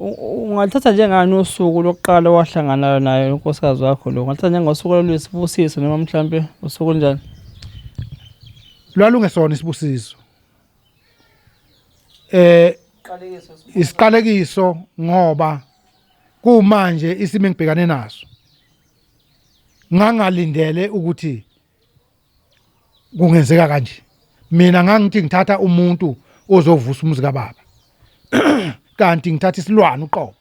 Ungalithatha njengani usuku lokuqala owahlangana naye unkosikazi wakho lo? Ungalithatha njengosuku oluyisibusiso noma mhlampe usuku olunjani? Lwalungesona isibusiso. Isiqalekiso ngoba kumanje isimo engibhekane naso ngangalindele ukuthi kungenzeka kanje. Mina ngangithi ngithatha umuntu ozovusa umuzi kababa kanti ngithatha isilwane uqobo.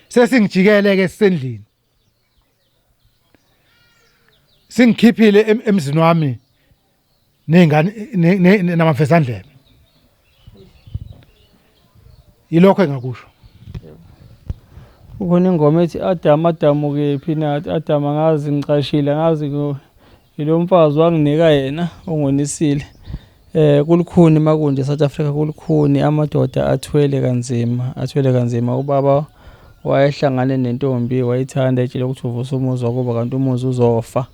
Sesingijikele ke sisendlini, singikhiphile emzini wami nezingane namavezandlebe. Yilokho engakusho. Kukhona ingoma ethi Adam Adam ukephi na Adam, angazi ngicashile, angazi yilo mfazi wanginika yena ongonisile. Kulukhuni makunje South Africa, kulukhuni, amadoda athwele kanzima, athwele kanzima. Ubaba wayehlangane nentombi wayithanda, etshela ukuthi uvusa umuzi wakubo kanti umuzi uzofa.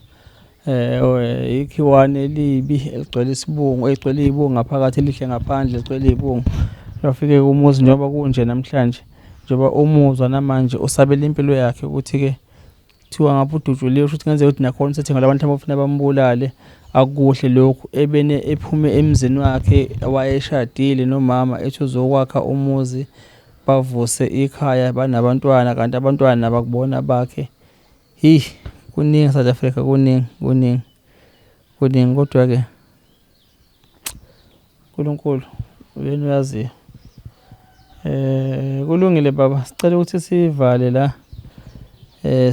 Ikhiwane elibi eligcwele isibungu, eligcwele iy'bungu ngaphakathi, elihle ngaphandle ligcwele iy'bungu. Lwafike umuzi njengoba kunje namhlanje, njengoba umuzwa namanje usabela impilo yakhe ukuthi-ke kuthiwa ngapha udutshuliwe, kusho ukuthi kungenzeka ukuthi nakhona usethengelwa abantu abafuna bambulale. Akukuhle lokhu ebene ephume emzini wakhe wayeshadile nomama ethi uzokwakha umuzi, bavuse ikhaya banabantwana, kanti abantwana bakubona bakhe. Hheyi, kuningi South Africa, kuningi, kuningi, kuningi, kodwa-ke uNkulunkulu uyena oyaziyo. Kulungile baba, sicela ukuthi sivale la,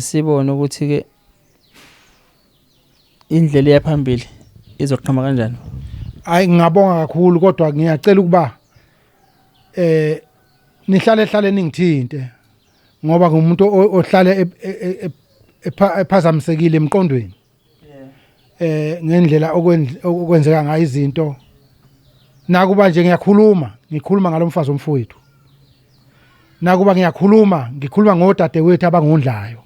sibone ukuthi-ke indlela eya phambili izoqhama kanjani. Hayi, ngingabonga kakhulu, kodwa ngiyacela ukuba nihlale hlale ningithinte, ngoba ngumuntu ohlale ephazamisekile emqondweni ngendlela okwenzeka ngayo izinto. Nakuba nje ngiyakhuluma, ngikhuluma ngalomfazi omfowethu, nakuba ngiyakhuluma, ngikhuluma ngodadewethu abangondlayo,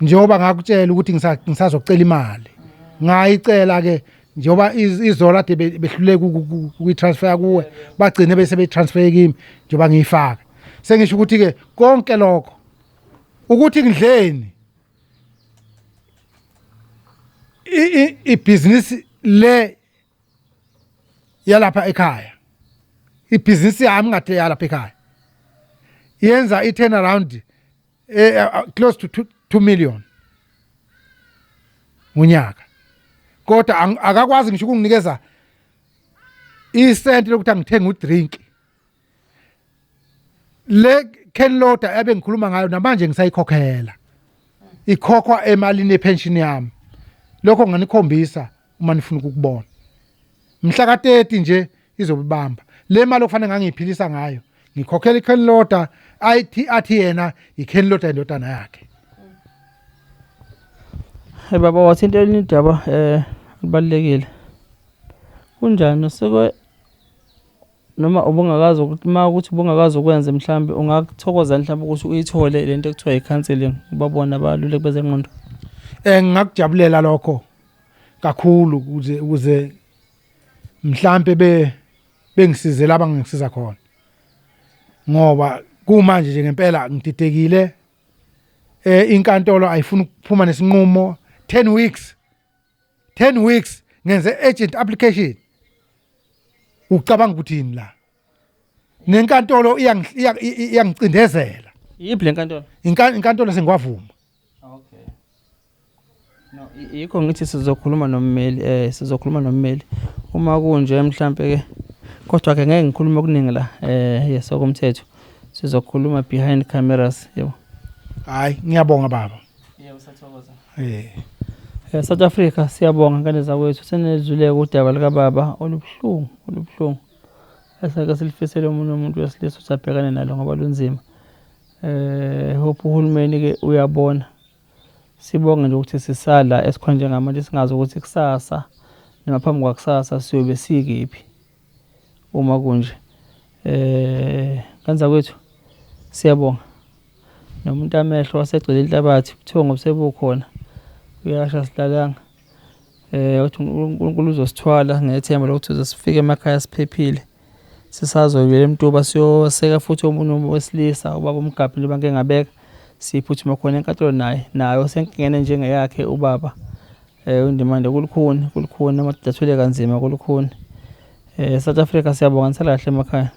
njengoba ngakutshela ukuthi ngisazocela imali, ngayicela ke njengoba izolo ade behluleka ukuyitransfer kuwe, bagcine bese beyitransfer kimi njengoba ngiyifaka. Sengisho ukuthi ke konke lokho ukuthi ngidleni ibhizinisi le yalapha ekhaya, ibhizinisi yami ngathi yalapha ekhaya yenza i-turnaround close to 2 million ngonyaka, kodwa akakwazi ngisho ukunginikeza isenti lokuthi angithenge udrink. Le can loader ebe ngikhuluma ngayo namanje ngisayikhokhela, ikhokhwa emalini yepension yami. Lokho nginikhombisa uma nifuna ukukubona. Mhla ka-30 nje izobibamba le mali okufanele ngangiyiphilisa ngayo, ngikhokhela i-can loader ayithi athi yena i-can loader indodana yakhe. Hey baba, wathinta elinye idaba libalulekile. Kunjani usuke noma ubungakazi ukuthi uma ukuthi ubungakazi ukwenze, mhlambe ungakuthokoza mhlambe ukuthi uyithole lento ekuthiwa i-counselling, ubabone abaluleki bezengqondo? Ngingakujabulela lokho kakhulu, ukuze mhlambe bengisize laba ngisiza khona, ngoba kumanje nje ngempela ngididekile. Inkantolo ayifuni ukuphuma nesinqumo. 10 weeks, 10 weeks ngenze urgent application. Ucabanga ukuthi yini la? Nenkantolo iyangicindezela. Yiphi le nkantolo? Inkantolo sengiwavuma. Okay. No, yikho ngithi sizokhuluma nommeli, sizokhuluma nommeli. Uma kunje mhlambe ke, kodwa ke ngeke ngikhulume okuningi la, yes, okomthetho. Sizokhuluma behind cameras, yebo. Hayi, ngiyabonga baba. Yebo, siyathokoza. South Africa, siyabonga ngane zakwethu, senezwile udaba lika baba olubuhlungu, olubuhlungu. Esake silifisele omunye umuntu wesilisa ukuthi abhekane nalo ngoba lunzima. Hope uhulumeni ke uyabona. Sibonge nje ukuthi sisala esikhona njengamanje, singazi ukuthi kusasa noma phambi kwakusasa siyobe sikephi uma kunje. Ngane zakwethu, siyabonga. Nomuntu amehlo wasegcwele inhlabathi, ubuthongo busebukhona, uyasha silalanga. Uthi uNkulunkulu uzosithwala ngethemba lokuthi uzosifika emakhaya siphephile. Sisazobuyela eMtuba siyoseka futhi omunye wesilisa ubaba uMgabhi njengoba ngike ngabeka siphuthuma khona enkantolo naye naye osenkingeni njengeyakhe ubaba uNdimande kulukhuni kulukhuni amadoda athwele kanzima kulukhuni. South Africa siyabonga nisale kahle emakhaya.